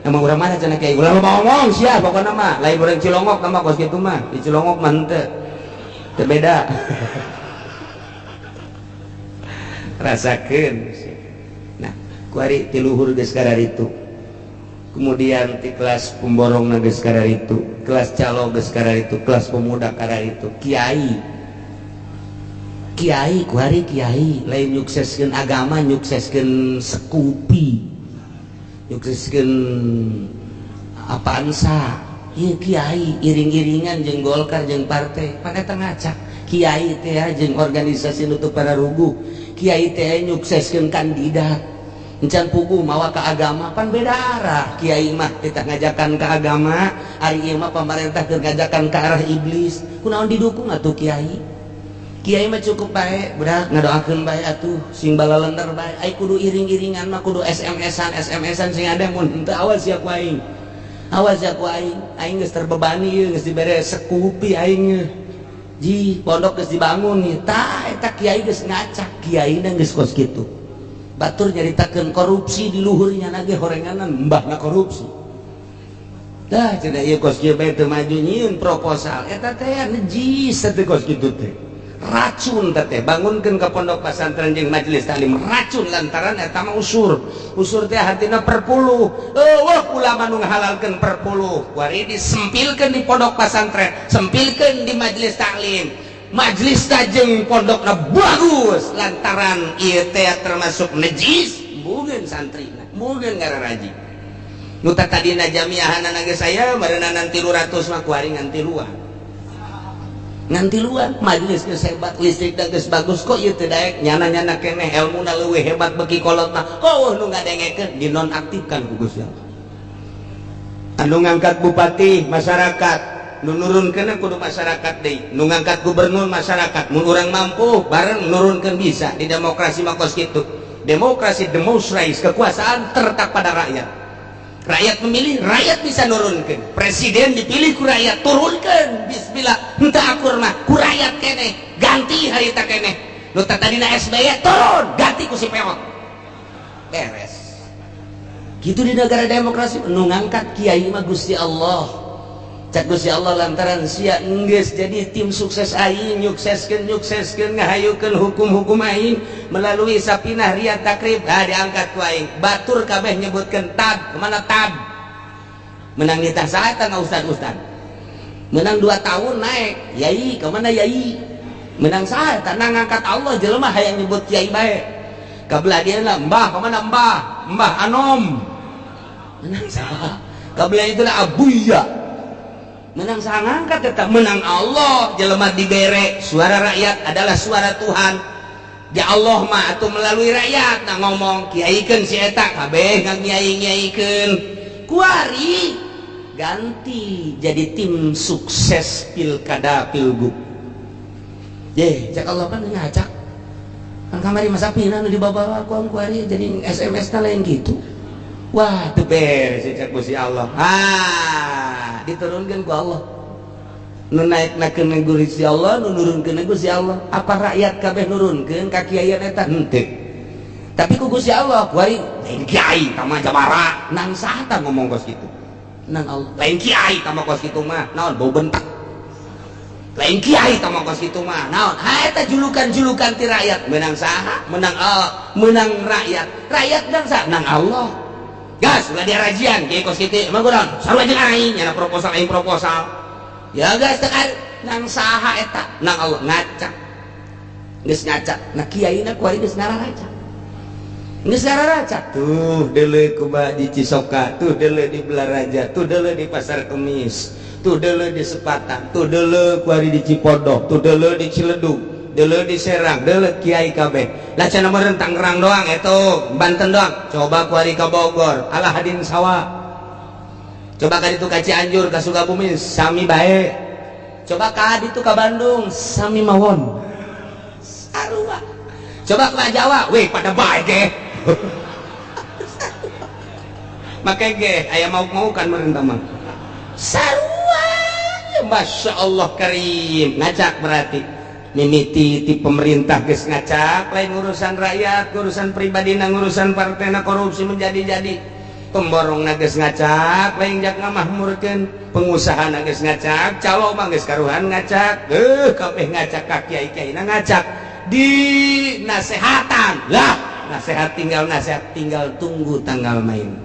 S1: emang urang mana cenah kiai ulah loba ngomong sia pokona mah lain urang Cilongok mah kos kitu mah di Cilongok mah henteu teu beda rasakeun nah kuari ti luhur geus kararitu kemudian ti kelas pemborongna geus kararitu kelas calo geus kararitu kelas pemuda kararitu kiai kiai kuari kiai lain nyukseskeun agama nyukseskeun sekupi nyukseskeun apansa ieu kiai iring-iringan jeung Golkar jeung partai pan eta ngacak kiai teh jeung organisasi nu teu pararuguh kiai teh nyukseskeun kandidat encan puguh mawa ka agama pan beda arah kiai mah titah ngajakan ka agama ari ieu mah pamarentah keur ngajakan ka arah iblis kunaon didukung atuh kiai kiai mah cukup bae budak ngadoakeun bae atuh sing balalender bae ai kudu iring-iringan mah kudu SMS-an SMS-an sing ada mun henteu awas sia ku aing awas sia ku aing aing geus terbebani ieu geus dibere sekupi aing ye ji pondok geus dibangun ieu tah eta kiai geus ngacak kiaina geus kos kitu batur nyaritakeun korupsi di luhurnya nage horenganan mbahna korupsi dah cenah ieu kos kieu bae teu maju nyieun proposal eta teh najis teh kos kitu teh racun teh bangunkeun ka pondok pesantren jeung majelis taklim racun lantaran eta mah usur usur teh hartina perpuluh eueuh ulama nu ngahalalkeun perpuluh kuari disempilkeun di pondok pesantren sempilkeun di majelis taklim majelis jeung pondokna bagus lantaran ieu teh termasuk najis mbugeun santrina mbugeun ngararaji nu tadina jamiahanana geus aya bareuna 300 mah kuari ngan tiluan nganti luan majelis geus hebat listrik geus bagus kok ieu teu daek nyana-nyana keneh elmuna leuwih hebat beki kolot mah kok nu ngadengekeun dinonaktifkan ku Gusti Allah anu ngangkat bupati masyarakat nu nurunkeun kudu masyarakat deui nu ngangkat gubernur masyarakat mun urang mampu bareng nurunkeun bisa di demokrasi mah kos kitu demokrasi demonstrasi kekuasaan terletak pada rakyat rakyat memilih, rakyat bisa nurunkan presiden dipilih ku rakyat, turunkan bismillah, henteu akur mah ku rakyat keneh, ganti harita keneh nu tadina SBY turun, ganti ku si peot beres gitu di negara demokrasi nu ngangkat kiai mah Gusti Allah cak Gusti Allah lantaran sia enggeus jadi tim sukses aing nyukseskeun nyukseskeun ngahayukeun hukum-hukum aing melalui sapinah riyad takrib ah diangkat ku aing batur kabeh nyebutkeun tad kemana tad menang nitah saha eta ustad-ustad menang 2 tahun naik yai kemana yai menang saha eta ngangkat Allah jelema hayang nyebut kiai bae Kabelah dia lah mbah kemana mbah? Mbah Anom. Menang saha? Kabelah itulah Abuya. Menang saha ngangkat tetap menang Allah. Jelema dibere suara rakyat adalah suara Tuhan. Ya Allah mah atau melalui rakyat nah ngomong kiaikeun si eta kabeh ngakiai-ngiaikeun. Kuari ganti jadi tim sukses pilkada pilgub. Ye, cek Allah kan ngacak. Kan kamari masa pina nu dibawa ku kuari jadi SMS na lain gitu. Wah, teu beres cek Gusti Allah. Ah, diturunkeun ku Allah. Nu naiknakeun Gusti Allah, nu nurunkeun Gusti Allah. Apa rakyat kabeh nurunkeun ka kiai eta henteu. Tapi ku Gusti Allah kuari lain kiai tama jabara nang saha tah ngomong kos kitu. Nang Allah lain kiai tama kos kitu mah naon bau bentak. Lain kiai tama kos kitu mah naon ha eta julukan-julukan ti rakyat menang saha? Menang Allah, menang rakyat. Rakyat nang saha? Nang Allah. Gas ulah diarajian kiai kos kitu emang kunaon? Sarua jeung aing nya proposal aing proposal. Ya gas tekan nang saha eta nang Allah ngacak geus ngacak nah kiaina kuari geus ngararacak geus ngararacak tuh deuleu kumaha di Cisoka tuh deuleu di Belaraja tuh deuleu di Pasar Kemis tuh deuleu di Sepatan tuh deuleu kuari di Cipodoh tuh deuleu di Ciledug deuleu di Serang deuleu kiai kabeh lah cenah meureun Tangerang doang eta Banten doang coba kuari ka Bogor alah hadin sawa. Coba ka ditu ka Cianjur ka Sukabumi sami bae. Coba ka ditu ka Bandung sami mawon. Sarua. Coba ka Jawa, weh pada bae ge. Make ge aya mau-mau kan meureun mah. Sarua. Masya Allah karim. Ngacak berarti. Mimiti ti pemerintah geus ngacak lain urusan rakyat, urusan pribadina, urusan partena korupsi menjadi-jadi. Pemborong geus ngacak lain jak ngamahmurkeun pengusaha geus ngacak calo mah geus karuhan ngacak kabeh ngacak ka kiai-kiaina ngacak di nasehatan lah nasehat tinggal tunggu tanggal main.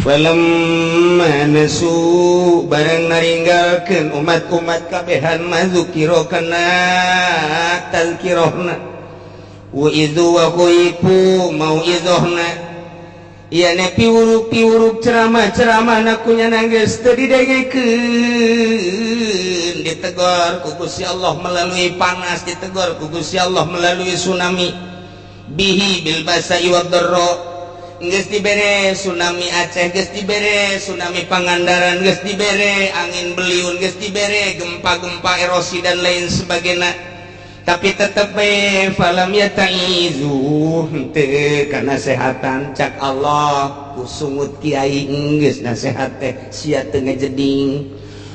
S1: Falamma nasu barang naringgalkeun umat-umat kabehan mazukira kana tazkirahna wa idzu wa khuifu mau'idzahna iya ne piwuruk-piwuruk ceramah-ceramah nakunya nangis teu didengekeun ditegor ku Gusti Allah melalui panas ditegor ku Gusti Allah melalui tsunami bihi bil basa'i wad dharra geus dibere tsunami Aceh geus dibere tsunami Pangandaran geus dibere angin beliun geus dibere gempa-gempa erosi dan lain sebagainya tapi tetep bae falam yataizu henteu kana sehatan cak Allah ku sungut kiai geus nasehat teh sia teu ngejeding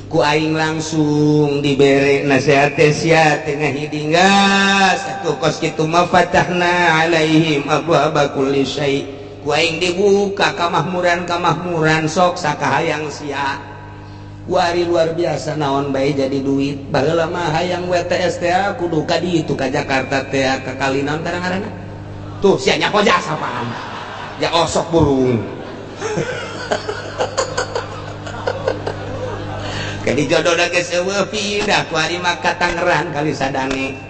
S1: ku aing langsung dibere nasehat teh sia teu ngahiding geus atuh kos kitu mah fatahna alaihim abwaaba kulli syai ku aing dibuka kamahmuran-kamahmuran sok sakahayang sia. Wari luar biasa naon bae jadi duit baheula mah hayang WTS teh kudu ka ditu ka Jakarta teh ka kali naon ngaranna tuh sia nyaho jasa apaan ya osok burung kadi jodona geus eueuh pindah ku ari mah ka Tangerang kali sadane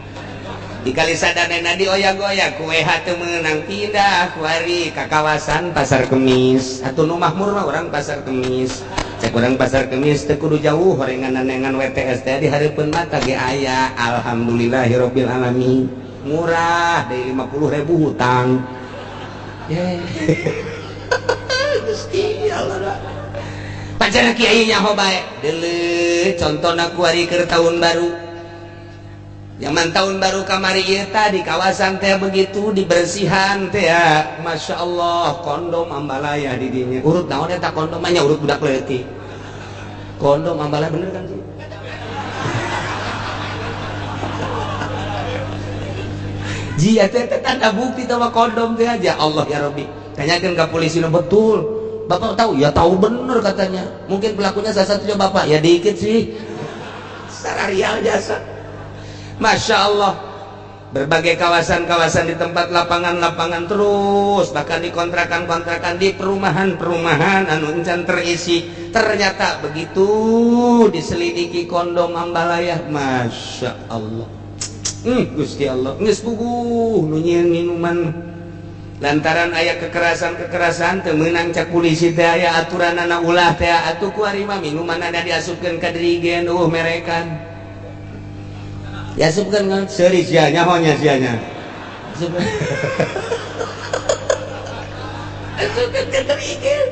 S1: di kali sadane na dioyak-oyak ku WH teu meunang pindah ku ari ka kawasan Pasar Kemis atuh nu makmur mah urang Pasar Kemis cek urang Pasar Kemis teu kudu jauh horengan-nengan WTS teh di hareupeun mata ge aya alhamdulillahirabbil alamin murah dari 50.000 hutang ye Gusti Allah pancana kiai nyaho bae deuleu contona ku ari keur tahun baru zaman tahun baru kamari ieu tah di kawasan teh begitu dibersihan teh ya Masya Allah kondom ambalaya di dinya urut naon eta kondom nya urut budak leutik kondom ambalaya bener kan sih jia teh tanda bukti sama kondom teh aja Allah ya Rabbi tanyakeun ka polisi betul bapak tahu ya tahu bener katanya mungkin pelakunya salah satunya bapak ya dikit sih secara real jasa Masya Allah berbagai kawasan-kawasan di tempat lapangan-lapangan terus bahkan di kontrakan-kontrakan di perumahan-perumahan anu encan terisi ternyata begitu diselidiki kondom ambalaya Masya Allah. Gusti Allah geus puguh nu nyieun minuman lantaran aya kekerasan-kekerasan teu meunang cak polisi teh aya aturanana ulah teh atuh ku ari mah minumanana diasupkeun ka dirigen merekan diasupkeun kan seuri sia nyaho nya sia nya asupkeun ka dirigen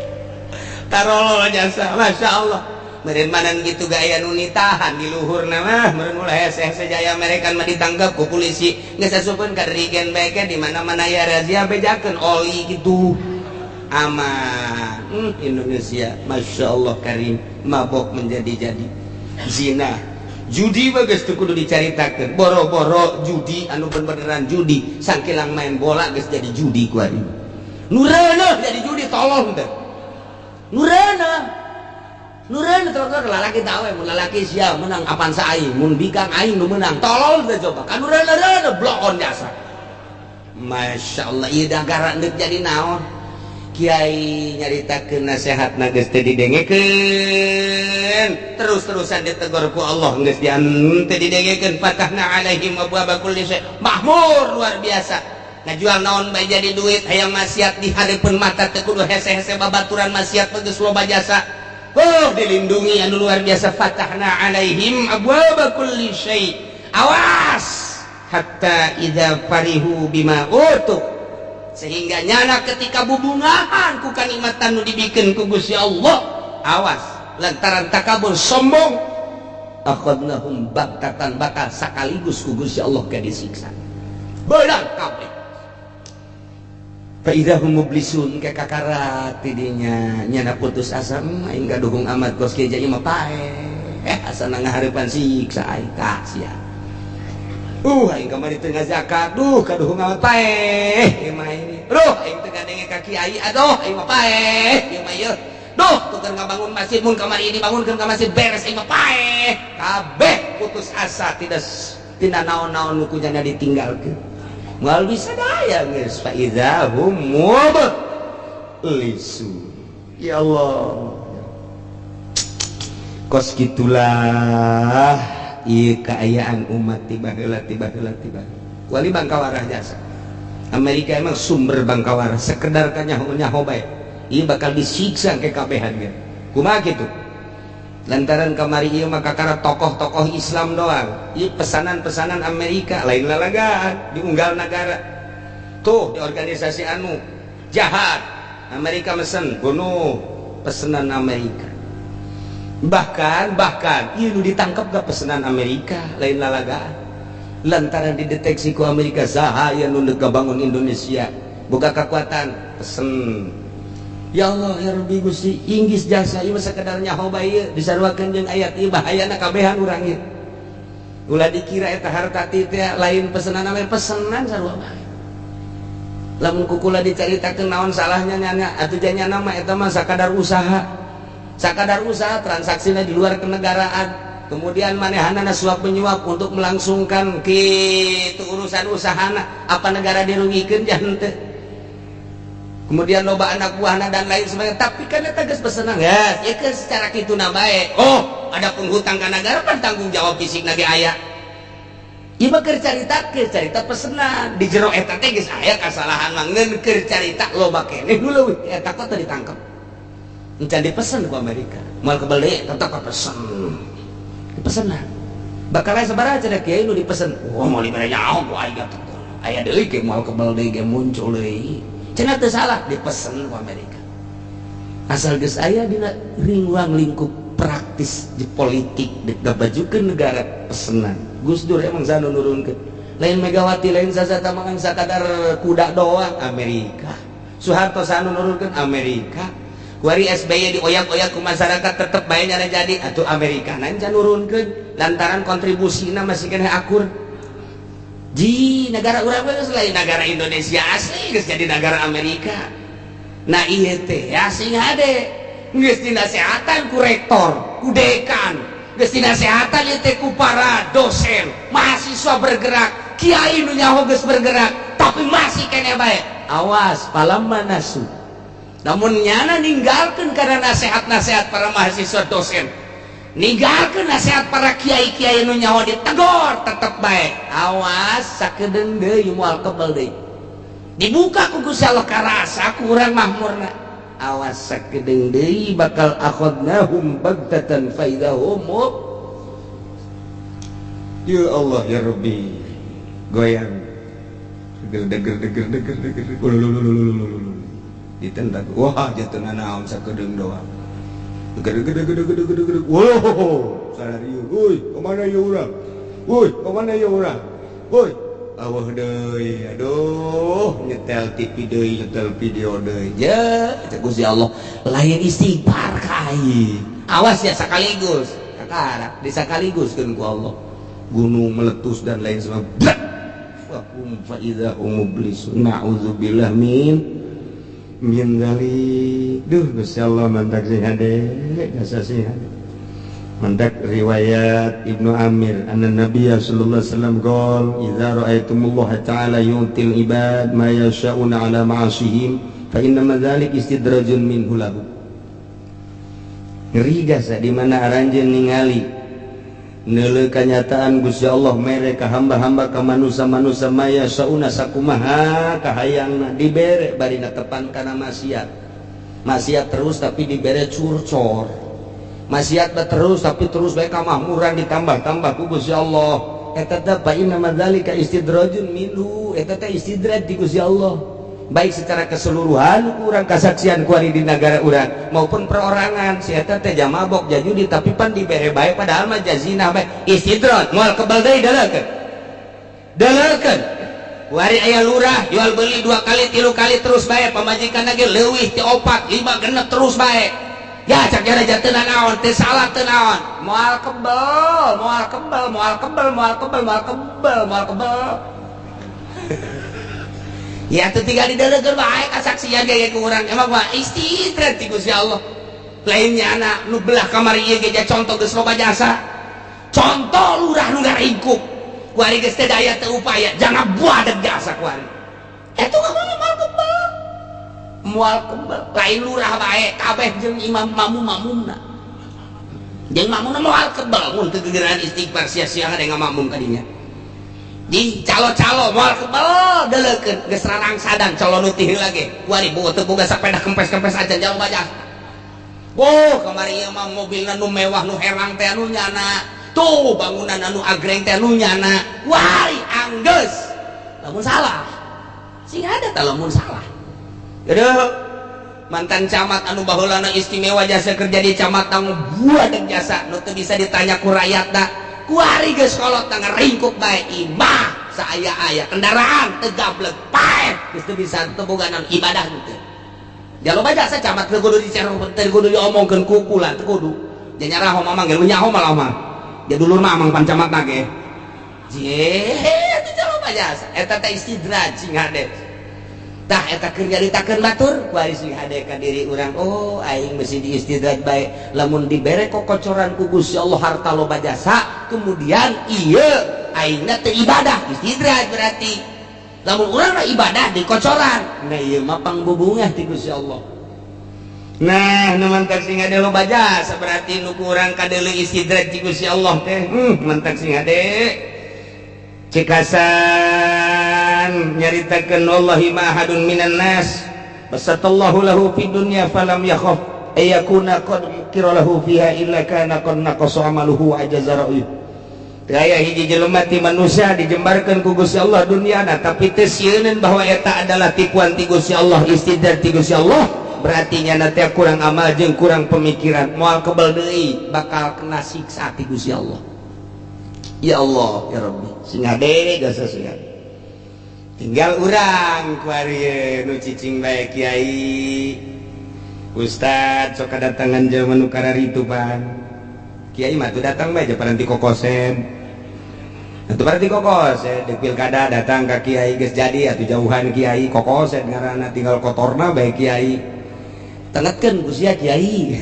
S1: tarolol jasa Masya Allah meureun manan gitu gaya nu nitahan di luhurna mah meureun ulah hese-hese jaya merekan mah ditangkap ku polisi geus asupkeun ka dirigen bae ke di mana-mana aya razia bejakeun oli gitu aman. Indonesia Masya Allah karim mabok menjadi-jadi zina judi bagus tuh kudu dicaritakeun boro-boro judi anu beneran judi sangkilang main bola geus jadi judi ku ari nu reuneuh jadi judi tolong teh nu reuneuh nu reuneuh tolong lalaki tahu mun lalaki sia menang apan sa aing mun bikang aing nu menang tolol teh coba kan nu reuneuh blokon jasa Masya Allah ieu dagara deuk jadi naon kiai nyaritakeun nasehatna geus teu didengekeun terus-terusan ditegur ku Allah geus teu didengekeun fatahna alaihim abwaaba kulli syai mahmur luar biasa ngajual naon bae jadi duit hayang maksiat di hareupeun mata teu kudu hese-hese babaturan maksiat geus loba jasa oh dilindungi anu luar biasa fatahna alaihim abwaaba kulli syai awas hatta idza farihu bima utu sehingga nyana ketika bubungahan ku kanikmatan nu dibikeun ku Gusti Allah awas lantaran takabur sombong akhadnahum baghtatan bakal sakaligus ku Gusti Allah ke disiksa beunang kabeh fa idza hum mublisun ke kakarat tidinya nyana putus asa aing gaduhung amat kos kieu jadi mah paeh asana ngahareupan siksa aing tah sia aing kamari teu ngazakat duh kaduhung amat paeh ieu mah ini duh aing teu ngadenge ka kiai aduh aing mah paeh ieu mah ieu duh tukar ngabangun masjid mun kamari dibangunkeun ka masjid beres aing mah paeh kabeh putus asa tidak tina naon-naon nu ku nyana ditinggalkeun moal bisa daya geus fa idza hum mublisun ya Allah kos gitulah ieu kaayaan umat tiba heula tiba heula tiba wali bangkawarah jasa Amerika emang sumber bangkawarah sekedar kanyaho-nyaho bae ieu bakal disiksa ke kabehan ge kumaha kitu lantaran kamari ieu mah kakara tokoh-tokoh Islam doang ieu pesanan-pesanan Amerika lain lalagaan diunggal nagara tuh di organisasi anu jahat Amerika mesen bunuh pesanan Amerika bahkan ieu nu ditangkap gak pesanan Amerika lain lalagaan lantaran dideteksi ku Amerika saha aya nu ngabangun Indonesia boga kekuatan pesen ya Allah ya Rabbi Gusti inggis jasa ieu mah sakedar nyaho bae ieu disaruakeun jeung ayat ieu bahayana kabehan urang ieu ulah dikira eta harta teh lain pesenan lain pesenan sarua bae lamun kukula dicaritakeun naon salahnya nyana atuh janyana mah eta mah sakadar usaha transaksina di luar kenegaraan kemudian manehanana suap menyuap untuk melangsungkan kitu urusan usahana apa negara dirugikeun jangan teu kemudian loba anak buahna dan lain sebagainya tapi kan eta geus pesenan ya ieu secara kitu na bae oh adapun hutang ka negara pan tanggung jawab fisikna ge aya ieu mah keur carita pesenan di jero eta teh geus aya kasalahan mah ngeun keur carita loba keneh nu leuwih eta kok teu ditangkep encan dipesen ku Amerika moal kebel deui tetep pesen dipesenna bakal aya sabaraha cenah kiai nu dipesen wah moal dibere nyaho ku aing atuh aya deui ge moal kebel deui ge muncul deui cenah teu salah dipesen ku Amerika asal geus aya dina ruang lingkup praktis di politik digabajukeun negara pesenan Gus Dur emang sanu nurunkeun lain Megawati lain sasata mangan sakadar kuda doang Amerika Soeharto sanu nurunkeun Amerika kuari SBY dioyak-oyak ku masyarakat tetep bae nyana jadi atuh Amerika nanca nurunkeun lantaran kontribusina masih keneh akur ji negara urang geus lain negara Indonesia asli geus jadi negara Amerika nah ieu teh ya sing hade geus dinasehatan ku rektor ku dekan geus dinasehatan ieu teh ku para dosen mahasiswa bergerak kiai nu nyaho geus bergerak tapi masih keneh bae awas palamma nasu namun nyana ninggalkeun karena nasihat-nasihat para mahasiswa dosen Ninggalkeun nasihat para kiai-kiai nu nyaho ditegor tetep bae. Awas sakedeung deui moal kebel deui. Dibuka ku Gusti Allah karasa kurang mahmurna. Awas sakedeung deui bakal akhadnahum baghtatan fa idahum.
S3: Ya Allah ya Rabbi. Goyang. Deger deger deger deger. Ditentang. Wah, jatuh naon sakedeung doang. Gede gede gede gede gede gede. Wow, salarieu. Woi, kemana ya urang? Woi, kemana ya urang? Woi, awah deui. Aduh, nyetel TV deui, nyetel video deui.
S1: Ya, cek Gusti Allah, lain istighfar ka aing. Awas ya sekaligus. Kakara, di sekaligus keun ku Allah.
S3: Gunung meletus dan lain sebagainya. Fahum fa idza hum mublisun. Na'udzubillah min dzalik. Duh, Gusti Allah mantak sing hade, jasa sing hade. Mantak riwayat Ibnu Amir anna Nabiy sallallahu alaihi wasallam qol idza ra'aitumullaha ta'ala yu'til ibad ma yasha'una 'ala ma'asihim fa inna ma dzalik istidrajun minhu lahu.
S1: Ngeri jasa di mana aranjeun ningali neuleuh kanyataan Gusti Allah mere ka hamba-hamba ka manusa-manusa maya sauna sakumaha kahayangna dibere bari netepan kana maksiat. Maksiat terus tapi dibere curcor. Maksiat terus tapi terus bae kamahmuran ditambah-tambah ku Gusti Allah. Eta teh fa inna madzalika istidrajun minhu, eta teh istidraj di Gusti Allah. Baik secara keseluruhan kurang kasaksian kuari di negara urang maupun perorangan si eta teh jamabok jajudi tapi pan dibere bae padahal mah jazina bae istidraj moal kebal deui daleukeun daleukeun kuari aya lurah jual beli 2 kali 3 kali terus bae pamajikan lagi leuwih ti 4 5 genep terus bae ya cak jara teu naon teu salah teu naon moal kebel moal kebel moal kebel moal kebel moal kebel moal kebel. Ya teu tinggal didelegeun bae kasaksian ge ku urang emang mah istidraj ti Gusti Allah. Lainnya anak nu belah kamari ieu ge contoh geus loba jasa. Contoh lurah nu ngaringkuk. Kuari geus teu daya teu upaya jangan buadeg jasa kuari. Eta mah moal kebel. Moal kebel lain lurah bae kabeh jeung imam mamum-mamumna. Jeung mamumna moal kebel mun teu gegeran istighfar sia-sia ada ngamakmum ka dinya. Di calo-calo moal kebel deleukeun geus rarangsadan calo nu tih heula ge kuari teu boga sapeda kempes-kempes aja jauh baja. Oh, kamari ieu mah mobilna nu mewah nu herang teh anu nyana. Tuh bangunan anu agreng teh anu nyana. Wah, anggeus. Lamun salah. Sing ada tah lamun salah. Aduh, mantan camat anu baheulana istimewa jasa kerja di camat tang buadeg jasa nu teu bisa ditanya ku rakyatna. Kuari geus kolot tang ringkuk bae imah saaya-aya kendaraan teu gablek paeh geus teu bisa teu boga naon ibadah teu. Ja loba jasa camat teu kudu dicer teu kudu diomongkeun kukula teu kudu. Ja nyaraho mamang ge nyaho malah mah. Ja dulur mah amang pan camat ge. Je teu loba jasa eta teh istidraj sing hade. Tah eta keur nyaritakeun batur kuari sing hade ka diri urang oh aing mesti diistidraj bae lamun dibere kokocoran ku Gusti Allah harta loba jasa kemudian ieu aingna teu ibadah istidraj berarti lamun urang mah ibadah dikocoran nah ieu mah pangbubungah ti Gusti Allah. Nah nu mantak sing hade loba jasa berarti nu kurang kadeuleu istidraj ti Gusti Allah teh mantak sing hade cekasan nyaritakeun wallahi ma ahadun minan nas basatallahu lahu fid dunya falam yakhaf ayakuna qad mukira lahu fiha illa kana qad naqasa amaluhu wa ajaza ra'yuh. Teu aya hiji jelema ti manusia dijembarkeun ku Gusti Allah dunyana tapi teu sieuneun bahwa eta adalah tipuan ti Gusti Allah istidraj ti Gusti Allah berarti nyana teh kurang amal jeung kurang pemikiran moal kebel deui bakal kena siksa ti Gusti Allah. Ya Allah ya Rabbi sing hade jasa sing hade. Tinggal urang kuari nu cicing bae kiai ustad sok kadatangan jelema nu kararitu pan kiai mah teu datang bae je paranti kokosen atuh paranti kokosen di pilkada datang ka kiai geus jadi atuh jauhan kiai kokosen ngaranna tinggal kotorna bae kiai tengetkeun ku sia kiai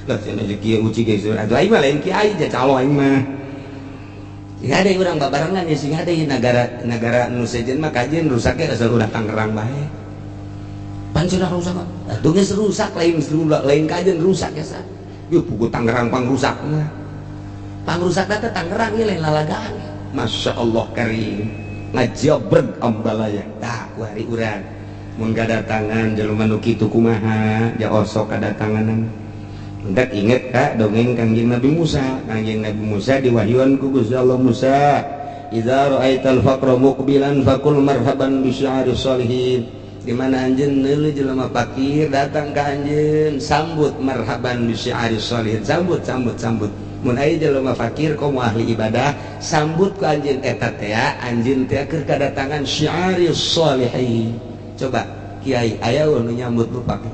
S1: lah cenah kiai uci geus atuh aing mah lain kiai ja calo aing mah. Sing ada urang babarengan ya sing ada negara nu sejen mah kajian rusaknya asal urang Tangerang bae. Pan cenah rusak mah. Atuh geus rusak lain kajian rusak ya sa. Ieu pugu Tangerang pangrusakna. Pangrusakna teh Tangerang ieu lain lalagaan. Masya Allah karim. Ngajabreg ambalaya. Tah ku hari urang. Mun kadatangan jelema nu kitu kumaha? Ja osok kadatanganan. Hendak inget ka dongeng Kangjeng Nabi Musa. Kangjeng Nabi Musa diwahyuan ku Gusti Allah, Musa, idza ra'aital faqra muqbilan faqul marhaban bi sya'ri sholihin. Di mana anjeun neuleuh jelema fakir datang ka anjeun, sambut marhaban bi sya'ri sholihin. Sambut sambut sambut. Mun aya jelema fakir komo ahli ibadah, sambut ku anjeun eta teh, anjeun teh keur kadatangan sya'ri sholihin. Coba kiai aya nu nyambut nu fakir?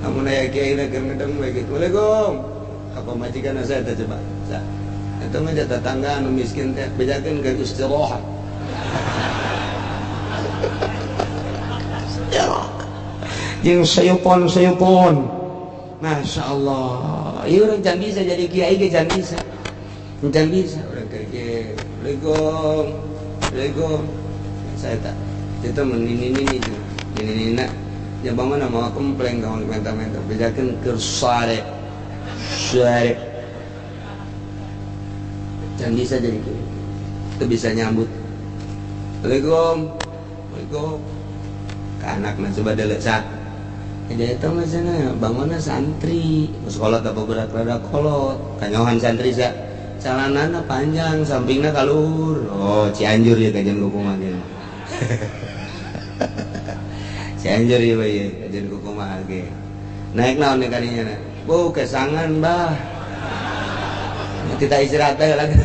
S1: Namun aya kiai keur ngedeng we kitu. Waalaikum. Apa majikan saya teh coba? Sa. Eta mah tetangga anu miskin teh bejakeun keur istirahat. Jeung sayupon-sayupon. Masya Allah. Ieu urang can bisa jadi kiai ge can bisa. Can bisa urang keur kieu. Waalaikum. Waalaikum. Saya tak. Itu menini-nini nini-nina. Ya bangun mau komplain kawan minta-minta bejakeun keur sare. Sare. Can bisa jadi kiai. Teu bisa nyambut. Waalaikum. Waalaikum. Ka anakna coba deuleu sa. Jadi itu mah cenah bangunna santri, sekolah teh berat rada kolot, kanyohan santri sa. Calanana panjang, sampingna ka luhur. Oh, Cianjur ya kajian kumaha ge. Cianjur ya bae kajian kumaha ge. Naik naon nih kadinya na? Bu, kesangan bah. Kita istirahat aja lagi.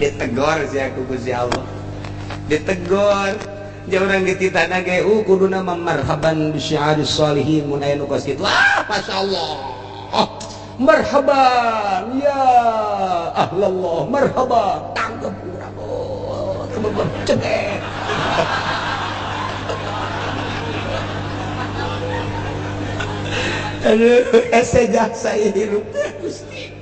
S1: Ditegor si aku Gusti Allah. Ditegor. Jauh orang dititana ge kuduna marhaban bi syi'ari sholihin mun aya nu kos kitu. Ah, masyaallah. Oh, marhaban ya ahlallah, marhaban. Tanggep urang. Oh, temen cengek. Aduh, ese jasa hirup teh Gusti.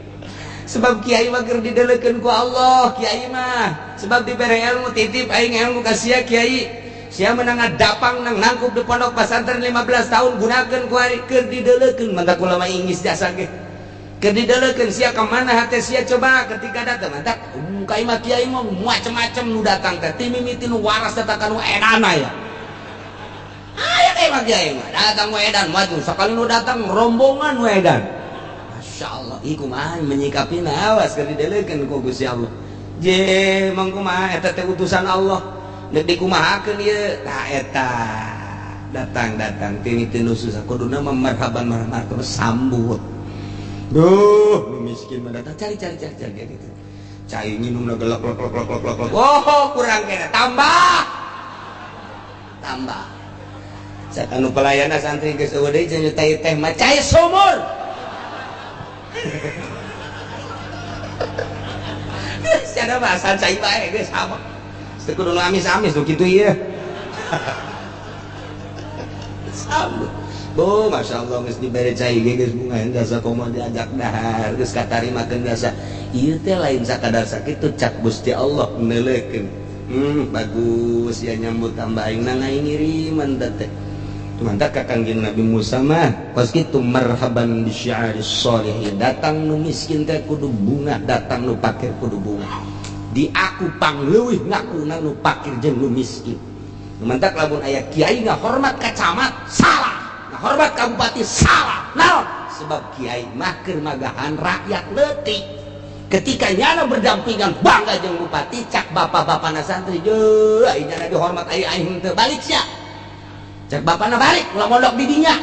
S1: Sebab kiai mah keur didelekeun ku Allah, kiai mah. Sebab dibere ilmu titip aing ilmu ka sia kiai. Sia menang ngadapang nang nangkup di pondok pesantren 15 tahun gunakeun ku ari keur didelekeun mantak ulama Inggris jasa ge. Keur didelekeun sia ka mana hate sia coba ketika datang mantak ka imah kiai mah macem-macem nu datang teh ti mimiti nu waras datang ka nu edana ya. Aya ka imah kiai mah datang nu edan maju sakali nu datang rombongan nu edan. Masya Allah, ih kumaha menyikapina awas keur didelekeun ku Gusti Allah. Je mangkumaha kumaha eta teh utusan Allah. Dek dikumahakeun ieu tah eta datang-datang ti nu susah kuduna marhaban marhaban sambut. Duh, nu miskin mah datang cari cari cari cari gitu. Cai nginumna gelok lok lok lok lok lok. Oh, kurang kena tambah. Tambah. Saat anu pelayanna santri geus eueuh deui cenah teh teh mah cai sumur. Secara bahasa cai bae geus sama. Teu kudu amis-amis nu kitu ieu. Sambut. Bu, Masya Allah geus dibere cai ge geus bunga jasa komo diajak dahar geus katarimakeun jasa. Ieu teh lain sakadar sakitu cak Gusti Allah neuleukeun. Bagus ya nyambut tambah aing na ngiriman teh. Mantap ka Kangjeng Nabi Musa mah kos kitu marhaban bi syi'ari sholihin. Datang nu miskin teh kudu bunga, datang nu fakir kudu bunga. Di aku pangleuwih ngakuna nu fakir jeung nu miskin. Mantak lamun aya kiai ngahormat ka camat salah, ngahormat ka bupati salah. Naon? Sebab kiai mah keur magahan rakyat leutik. Ketika nyana berdampingan bangga jeung bupati cak bapak-bapana santri jeuh aing nyana dihormat aing aing teu balik sia. Cak bapana balik ulah mondok di dinya.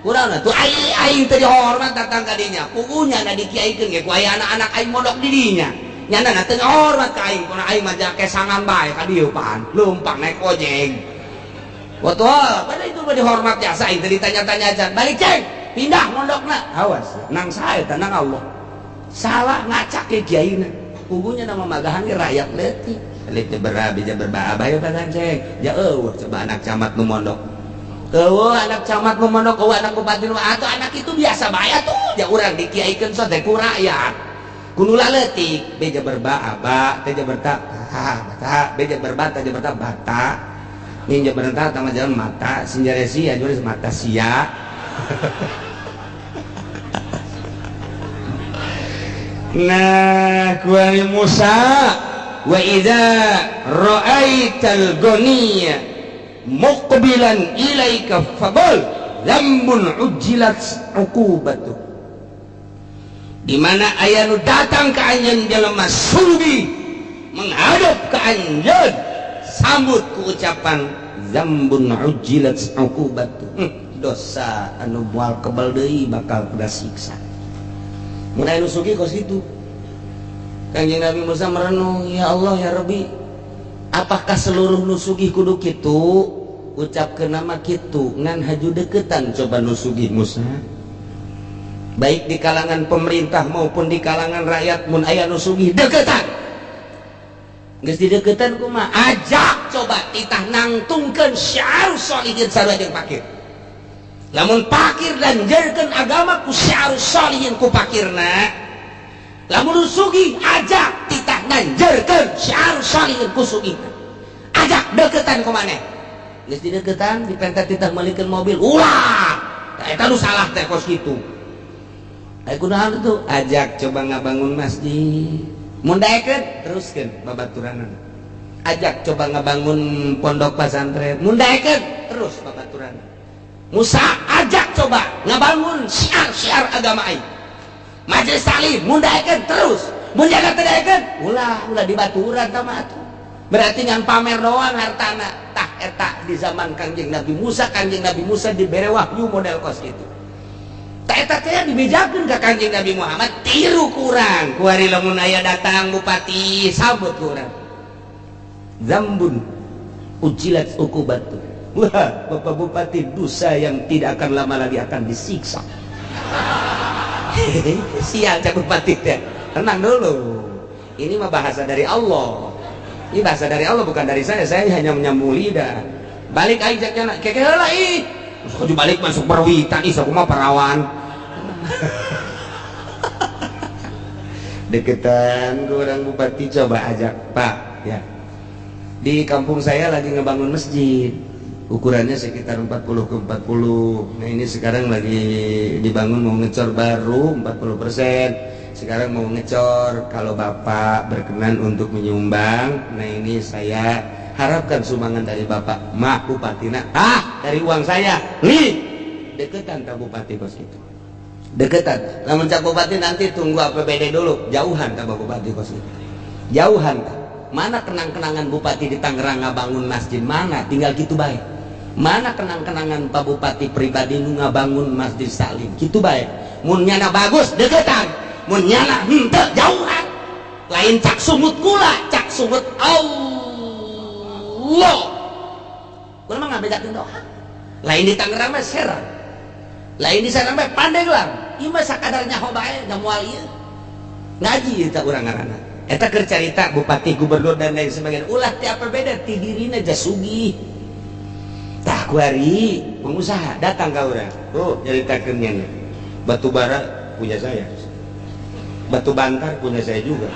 S1: Kurang tuh aing aing teu dihormat datang ka dinya. Pugunya na dikiaikeun ge ku aya anak-anak aing mondok di dinya. Nyana na teu ngahormat ka aing, kuna aing mah kesangan bae ka dieu pan, leumpang naik ojek. Betul, pada itu mah dihormat jasa aing teu ditanya-tanya aja. Balik ceng, pindah mondokna. Awas, nang sae teh nang Allah. Salah ngacak ke kiaina. Pugunya nama magahan ge rakyat leutik. Leutik berabi ja berbaa bae bagan ceng. Ja eueuh coba anak camat nu mondok. Eueuh anak camat nu mondok, eueuh anak bupati nu atuh anak itu biasa bae atuh. Ja urang dikiaikeun so teh ku rakyat. Kunula leutik, beja berba aba, teh berta, ha, bata, beja berbata, teh berta bata. Ninja berentah tama jalan mata sinjaresi aja mata sia. Nah kuari Musa wa idza ra'aital ghaniya muqbilan ilaika faqul dzambun ujjilat uqubatu. Di mana aya nu datang ka anjeun jelema sugih menghadap ka anjeun sambut ku ucapan dzambun ujjilat uqubatu. Dosa anu moal kebal deui bakal kena siksa. Mun aya nu sugih kos kitu. Kanjeng Nabi Musa merenung, ya Allah ya Rabbi, apakah seluruh nu sugih kudu kitu? Ucapkeun nama kitu ngan haju deketan coba nu sugih Musa. Baik di kalangan pemerintah maupun di kalangan rakyat mun aya nu sugih deketan. Geus dideketan kumaha? Ajak coba titah nangtungkeun syiar sholihin sarua jeung pakir. Lamun pakir dan jerkeun agama ku syiar sholihin ku pakirna. Lamun sugih ajak titah nganjerkeun syiar sholihin ku sugihna. Ajak deketan ku maneh. Geus dideketan dipenta titah meulikeun mobil. Ulah. Tah eta nu salah teh kos kitu. Aya kunaon tuh? Ajak coba ngabangun masjid. Mun daekeun teruskeun babaturanna. Ajak coba ngabangun pondok pesantren. Mun daekeun terus babaturanna. Musa ajak coba ngabangun syiar-syiar agama aing. Majelis taklim mun daekeun terus, mun jaga teu daekeun ulah ulah dibaturan tah mah atuh. Berarti ngan pamer doang hartana. Tah eta di zaman Kangjeng Nabi Musa, Kangjeng Nabi Musa dibere wahyu model kos kitu. Tah eta teh dibejakeun ka Kangjeng Nabi Muhammad tiru kurang. Kuari lamun aya datang bupati sambut kurang. Zambun ujilat uqubatu. Wah, Bapak Bupati dosa yang tidak akan lama lagi akan disiksa. Sial cak bupati teh. Tenang dulu. Ini mah bahasa dari Allah. Ini bahasa dari Allah bukan dari saya. Saya hanya menyambung lidah. Balik aing cak nyana. Keke heula ih. Terus balik masuk perwitan ih sakumaha perawan. Deketan orang bupati coba ajak, Pak, ya. Di kampung saya lagi ngebangun masjid. Ukurannya sekitar 40 ke 40. Nah ini sekarang lagi dibangun mau ngecor baru 40%. Sekarang mau ngecor, kalau Bapak berkenan untuk menyumbang, nah ini saya harapkan sumbangan dari Bapak. Mah bupatina, ah dari uang saya. Li deketan tak bupati kos itu. Deketan. Lamun cak bupati nanti tunggu APBD dulu, jauhan tak bupati kos itu. Jauhan tak. Mana kenang-kenangan bupati di Tangerang ngabangun masjid mana? Tinggal gitu baik. Mana kenang-kenangan Pak Bupati pribadi nu ngabangun Masjid Salim? Gitu baik. Mun nyana bagus deketan, mun nyana henteu jauhan. Lain cak sungut kula, cak sungut Allah. Kula mah ngabedakeun doa. Lain di Tangerang mah Serang. Lain di Serang mah Pandeglang. Ieu mah sakadar nyaho bae da moal ieu. Ngaji eta urang ngaranna. Eta keur carita bupati, gubernur dan lain sebagainya. Ulah ti APBD ti dirina jasugih. Tah kuari pengusaha datang ka urang. Oh, nyaritakeun nya. Batu bara punya saya. Batu bantar punya saya juga.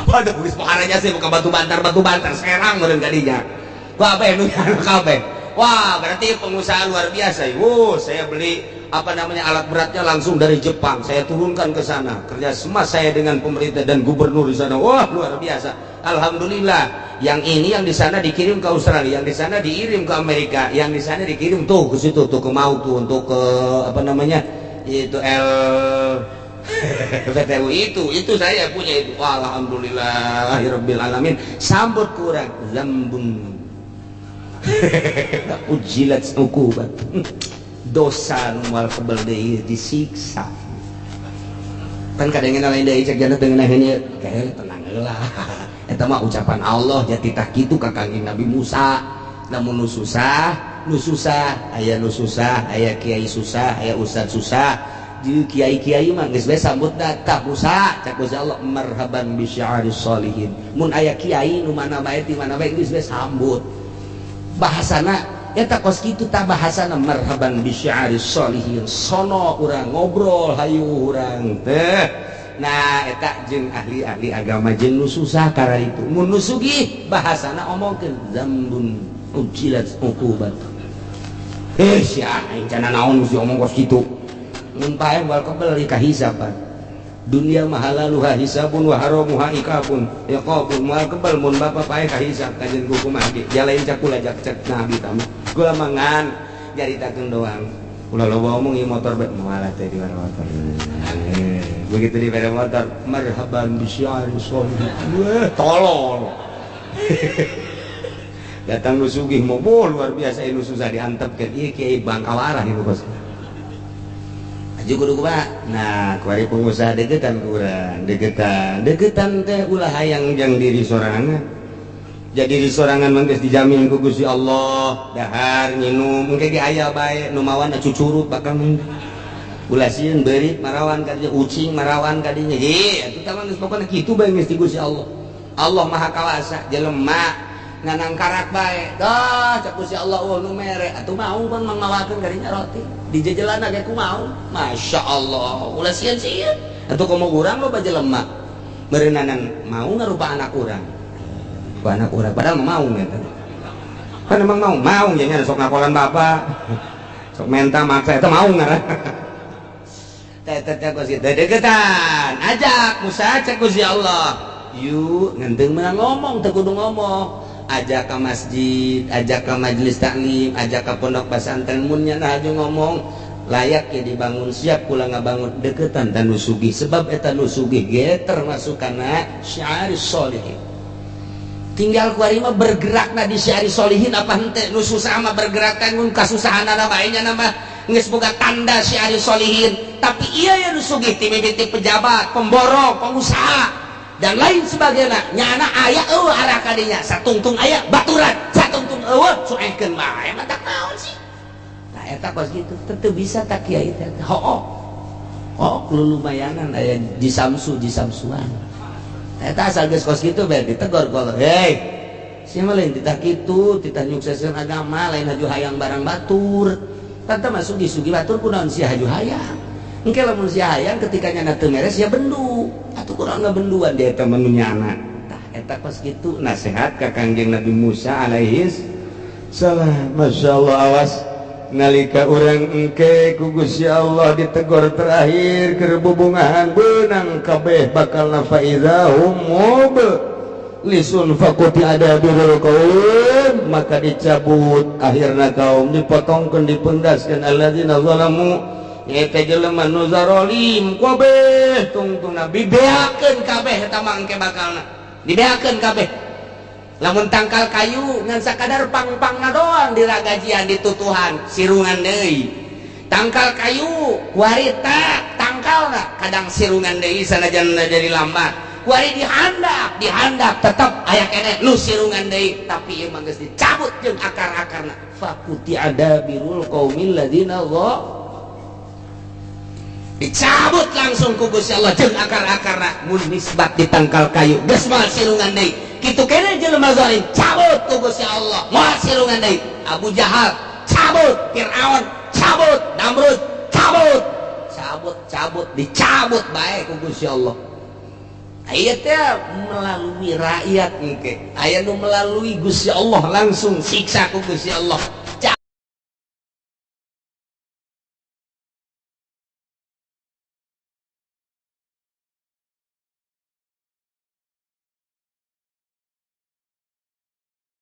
S1: Waduh, geus pakaranya sih bukan batu bantar Serang meureun ka dinya. Kabeh nu kabeh. Wah, berarti pengusaha luar biasa. Wow, saya beli apa namanya alat beratnya langsung dari Jepang. Saya turunkan ke sana. Kerja sama saya dengan pemerintah dan gubernur di sana. Wah, luar biasa. Alhamdulillah. Yang ini yang di sana dikirim ke Australia, yang di sana dikirim ke Amerika, yang di sana dikirim tuh ke situ tuh ke Mau tuh untuk ke apa namanya? Itu L PTU itu saya punya itu. Alhamdulillah rabbil alamin. Sambut kurang zambun. Ujilat uqubat. Dosa nu moal kebel deui disiksa. Kan kadang lain deui cek jana teu ngeunaheun ieu. Kayak tenang heula. Eta mah ucapan Allah jati tah kitu ka Kangjeng Nabi Musa. Namun nu susah, aya nu susah, aya kiai susah, aya ustad susah. Di kiai-kiai mah geus bae sambut tah Musa, cak Gusti Allah marhaban bi syi'aris sholihin. Mun aya kiai nu mana bae ti mana bae geus bae sambut. Bahasana eta kos kitu tah bahasana marhaban bi syi'aris sholihin. Sono urang ngobrol hayu urang teh Nah, eta jeung ahli-ahli agama jeung nu susah karena itu. Mun nu sugih bahasana omongkeun zambun ujilat uqubat. Eh, sia aing cenah naon mesti omong kos kitu. Mun pae moal kebel ka hisaban. Dunia mah halaluha hisabun wa haramuha ikabun. Iqabun moal kebel mun bapa pae ka hisab kajen ku kumaha ge. Jalain cakula jak cek nabi tamu. Kula mangan nyaritakeun doang. Ulah loba omong ieu motor bae moal teh di motor. Begitu di motor, marhaban bisyari sholih. Wah, tolol. Datang nu sugih mobil luar biasa, nu susah diantepkeun ieu kiai bangkawarah ieu bos. Aju kudu kumaha? Nah, kuari pengusaha deketan ku urang, deketan. Deketan teh ulah hayang jang diri sorangan. Jadi diri sorangan mah geus dijamin ku Gusti Allah, dahar nginum engke ge aya bae nu mawana cucurut bakal ulah sieun beurit marawan ka dinya, ucing marawan ka dinya. Hei, atuh tah mah geus pokona kitu bae geus di Gusti Allah. Allah Maha Kawasa, jelema nganang karak bae. Dah cak Gusti Allah eueuh nu mere, atuh mau pan mangawakeun ka dinya roti. Dijejelana ge ku mau. Masya Allah, ulah sieun-sieun. Atuh komo urang loba jelema. Meureunana mau ngarupa anak urang. Ku anak urang padahal mah mau eta. Kan emang mau, mau nya sok ngakolan bapak. Sok menta maksa eta mau ngaran. Teh teh teh kos kitu deketan. Ajak Musa cek Gusti Allah. Yuk ngenteng menang ngomong teu kudu ngomong. Ajak ke masjid, ajak ke majelis taklim, ajak ke pondok pesantren mun nya haju ngomong layak ya dibangun siap kula ngabangun deketan tan nu sugih sebab eta nu sugih ge termasuk kana syiar sholihin. Tinggal kuari mah bergerakna di syiar sholihin apa henteu nu susah mah bergerak teh mun kasusahanana bae nya mah geus boga tanda syiar sholihin. Tapi iya ya nu sugih ti mimiti pejabat, pemborong, pengusaha dan lain sebagainya nyana aya eueuh arah kadinya satungtung aya baturan satungtung eueuh cuekeun bae mah tak naon sih. Tah eta kos kitu teu bisa tak kiai teh hooh oh lumayanan aya jisamsu jisamsuan eta asal geus kos kitu bae ditegor ku Allah. Hei sia mah lain titah kitu titah nyukseskeun agama lain haju hayang barang batur tanta mah sugi-sugi batur kunaon sia haju hayang engke lamun sia hayang ketika nyana teu meres sia bendu atuh kurang ngabenduan dia eta mah nu nyana. Tah eta kos kitu nasihat ka Kangjeng Nabi Musa alaihis
S3: salam. Masya Allah, awas nalika urang engke ku Gusti Allah ditegor terakhir keur bubungahan beunang kabeh bakal faidahum mublisun faquti adabirul qaum, maka dicabut akhirna kaum dipotongkeun dipendaskeun alladzina zalamu eta jelema nu zarolim kabeh tungtungna dibeakeun kabeh eta mah engke bakalna dibeakeun kabeh. Lamun tangkal kayu ngan sakadar pang-pangna doang diragajian ditutuhan sirungan deui. Tangkal kayu kuari tak tangkalna kadang sirungan deui sanajan jadi lambat. Kuari dihandak, dihandak tetep aya keneh nu sirungan deui tapi ieu mah geus dicabut jeung akar-akarna. Faquti adabirul qaumil ladzina dicabut langsung ku Gusti Allah jeung akar-akarna mun nisbat di tangkal kayu geus moal sirungan deui. Kitu keneh jelema zalim cabut ku Gusti Allah moal sirungan deui. Abu Jahal cabut, Fir'aun cabut, Namrud cabut, cabut cabut dicabut bae ku Gusti Allah. Aya teh melalui rakyat engke aya nu melalui Gusti Allah langsung siksa ku Gusti Allah.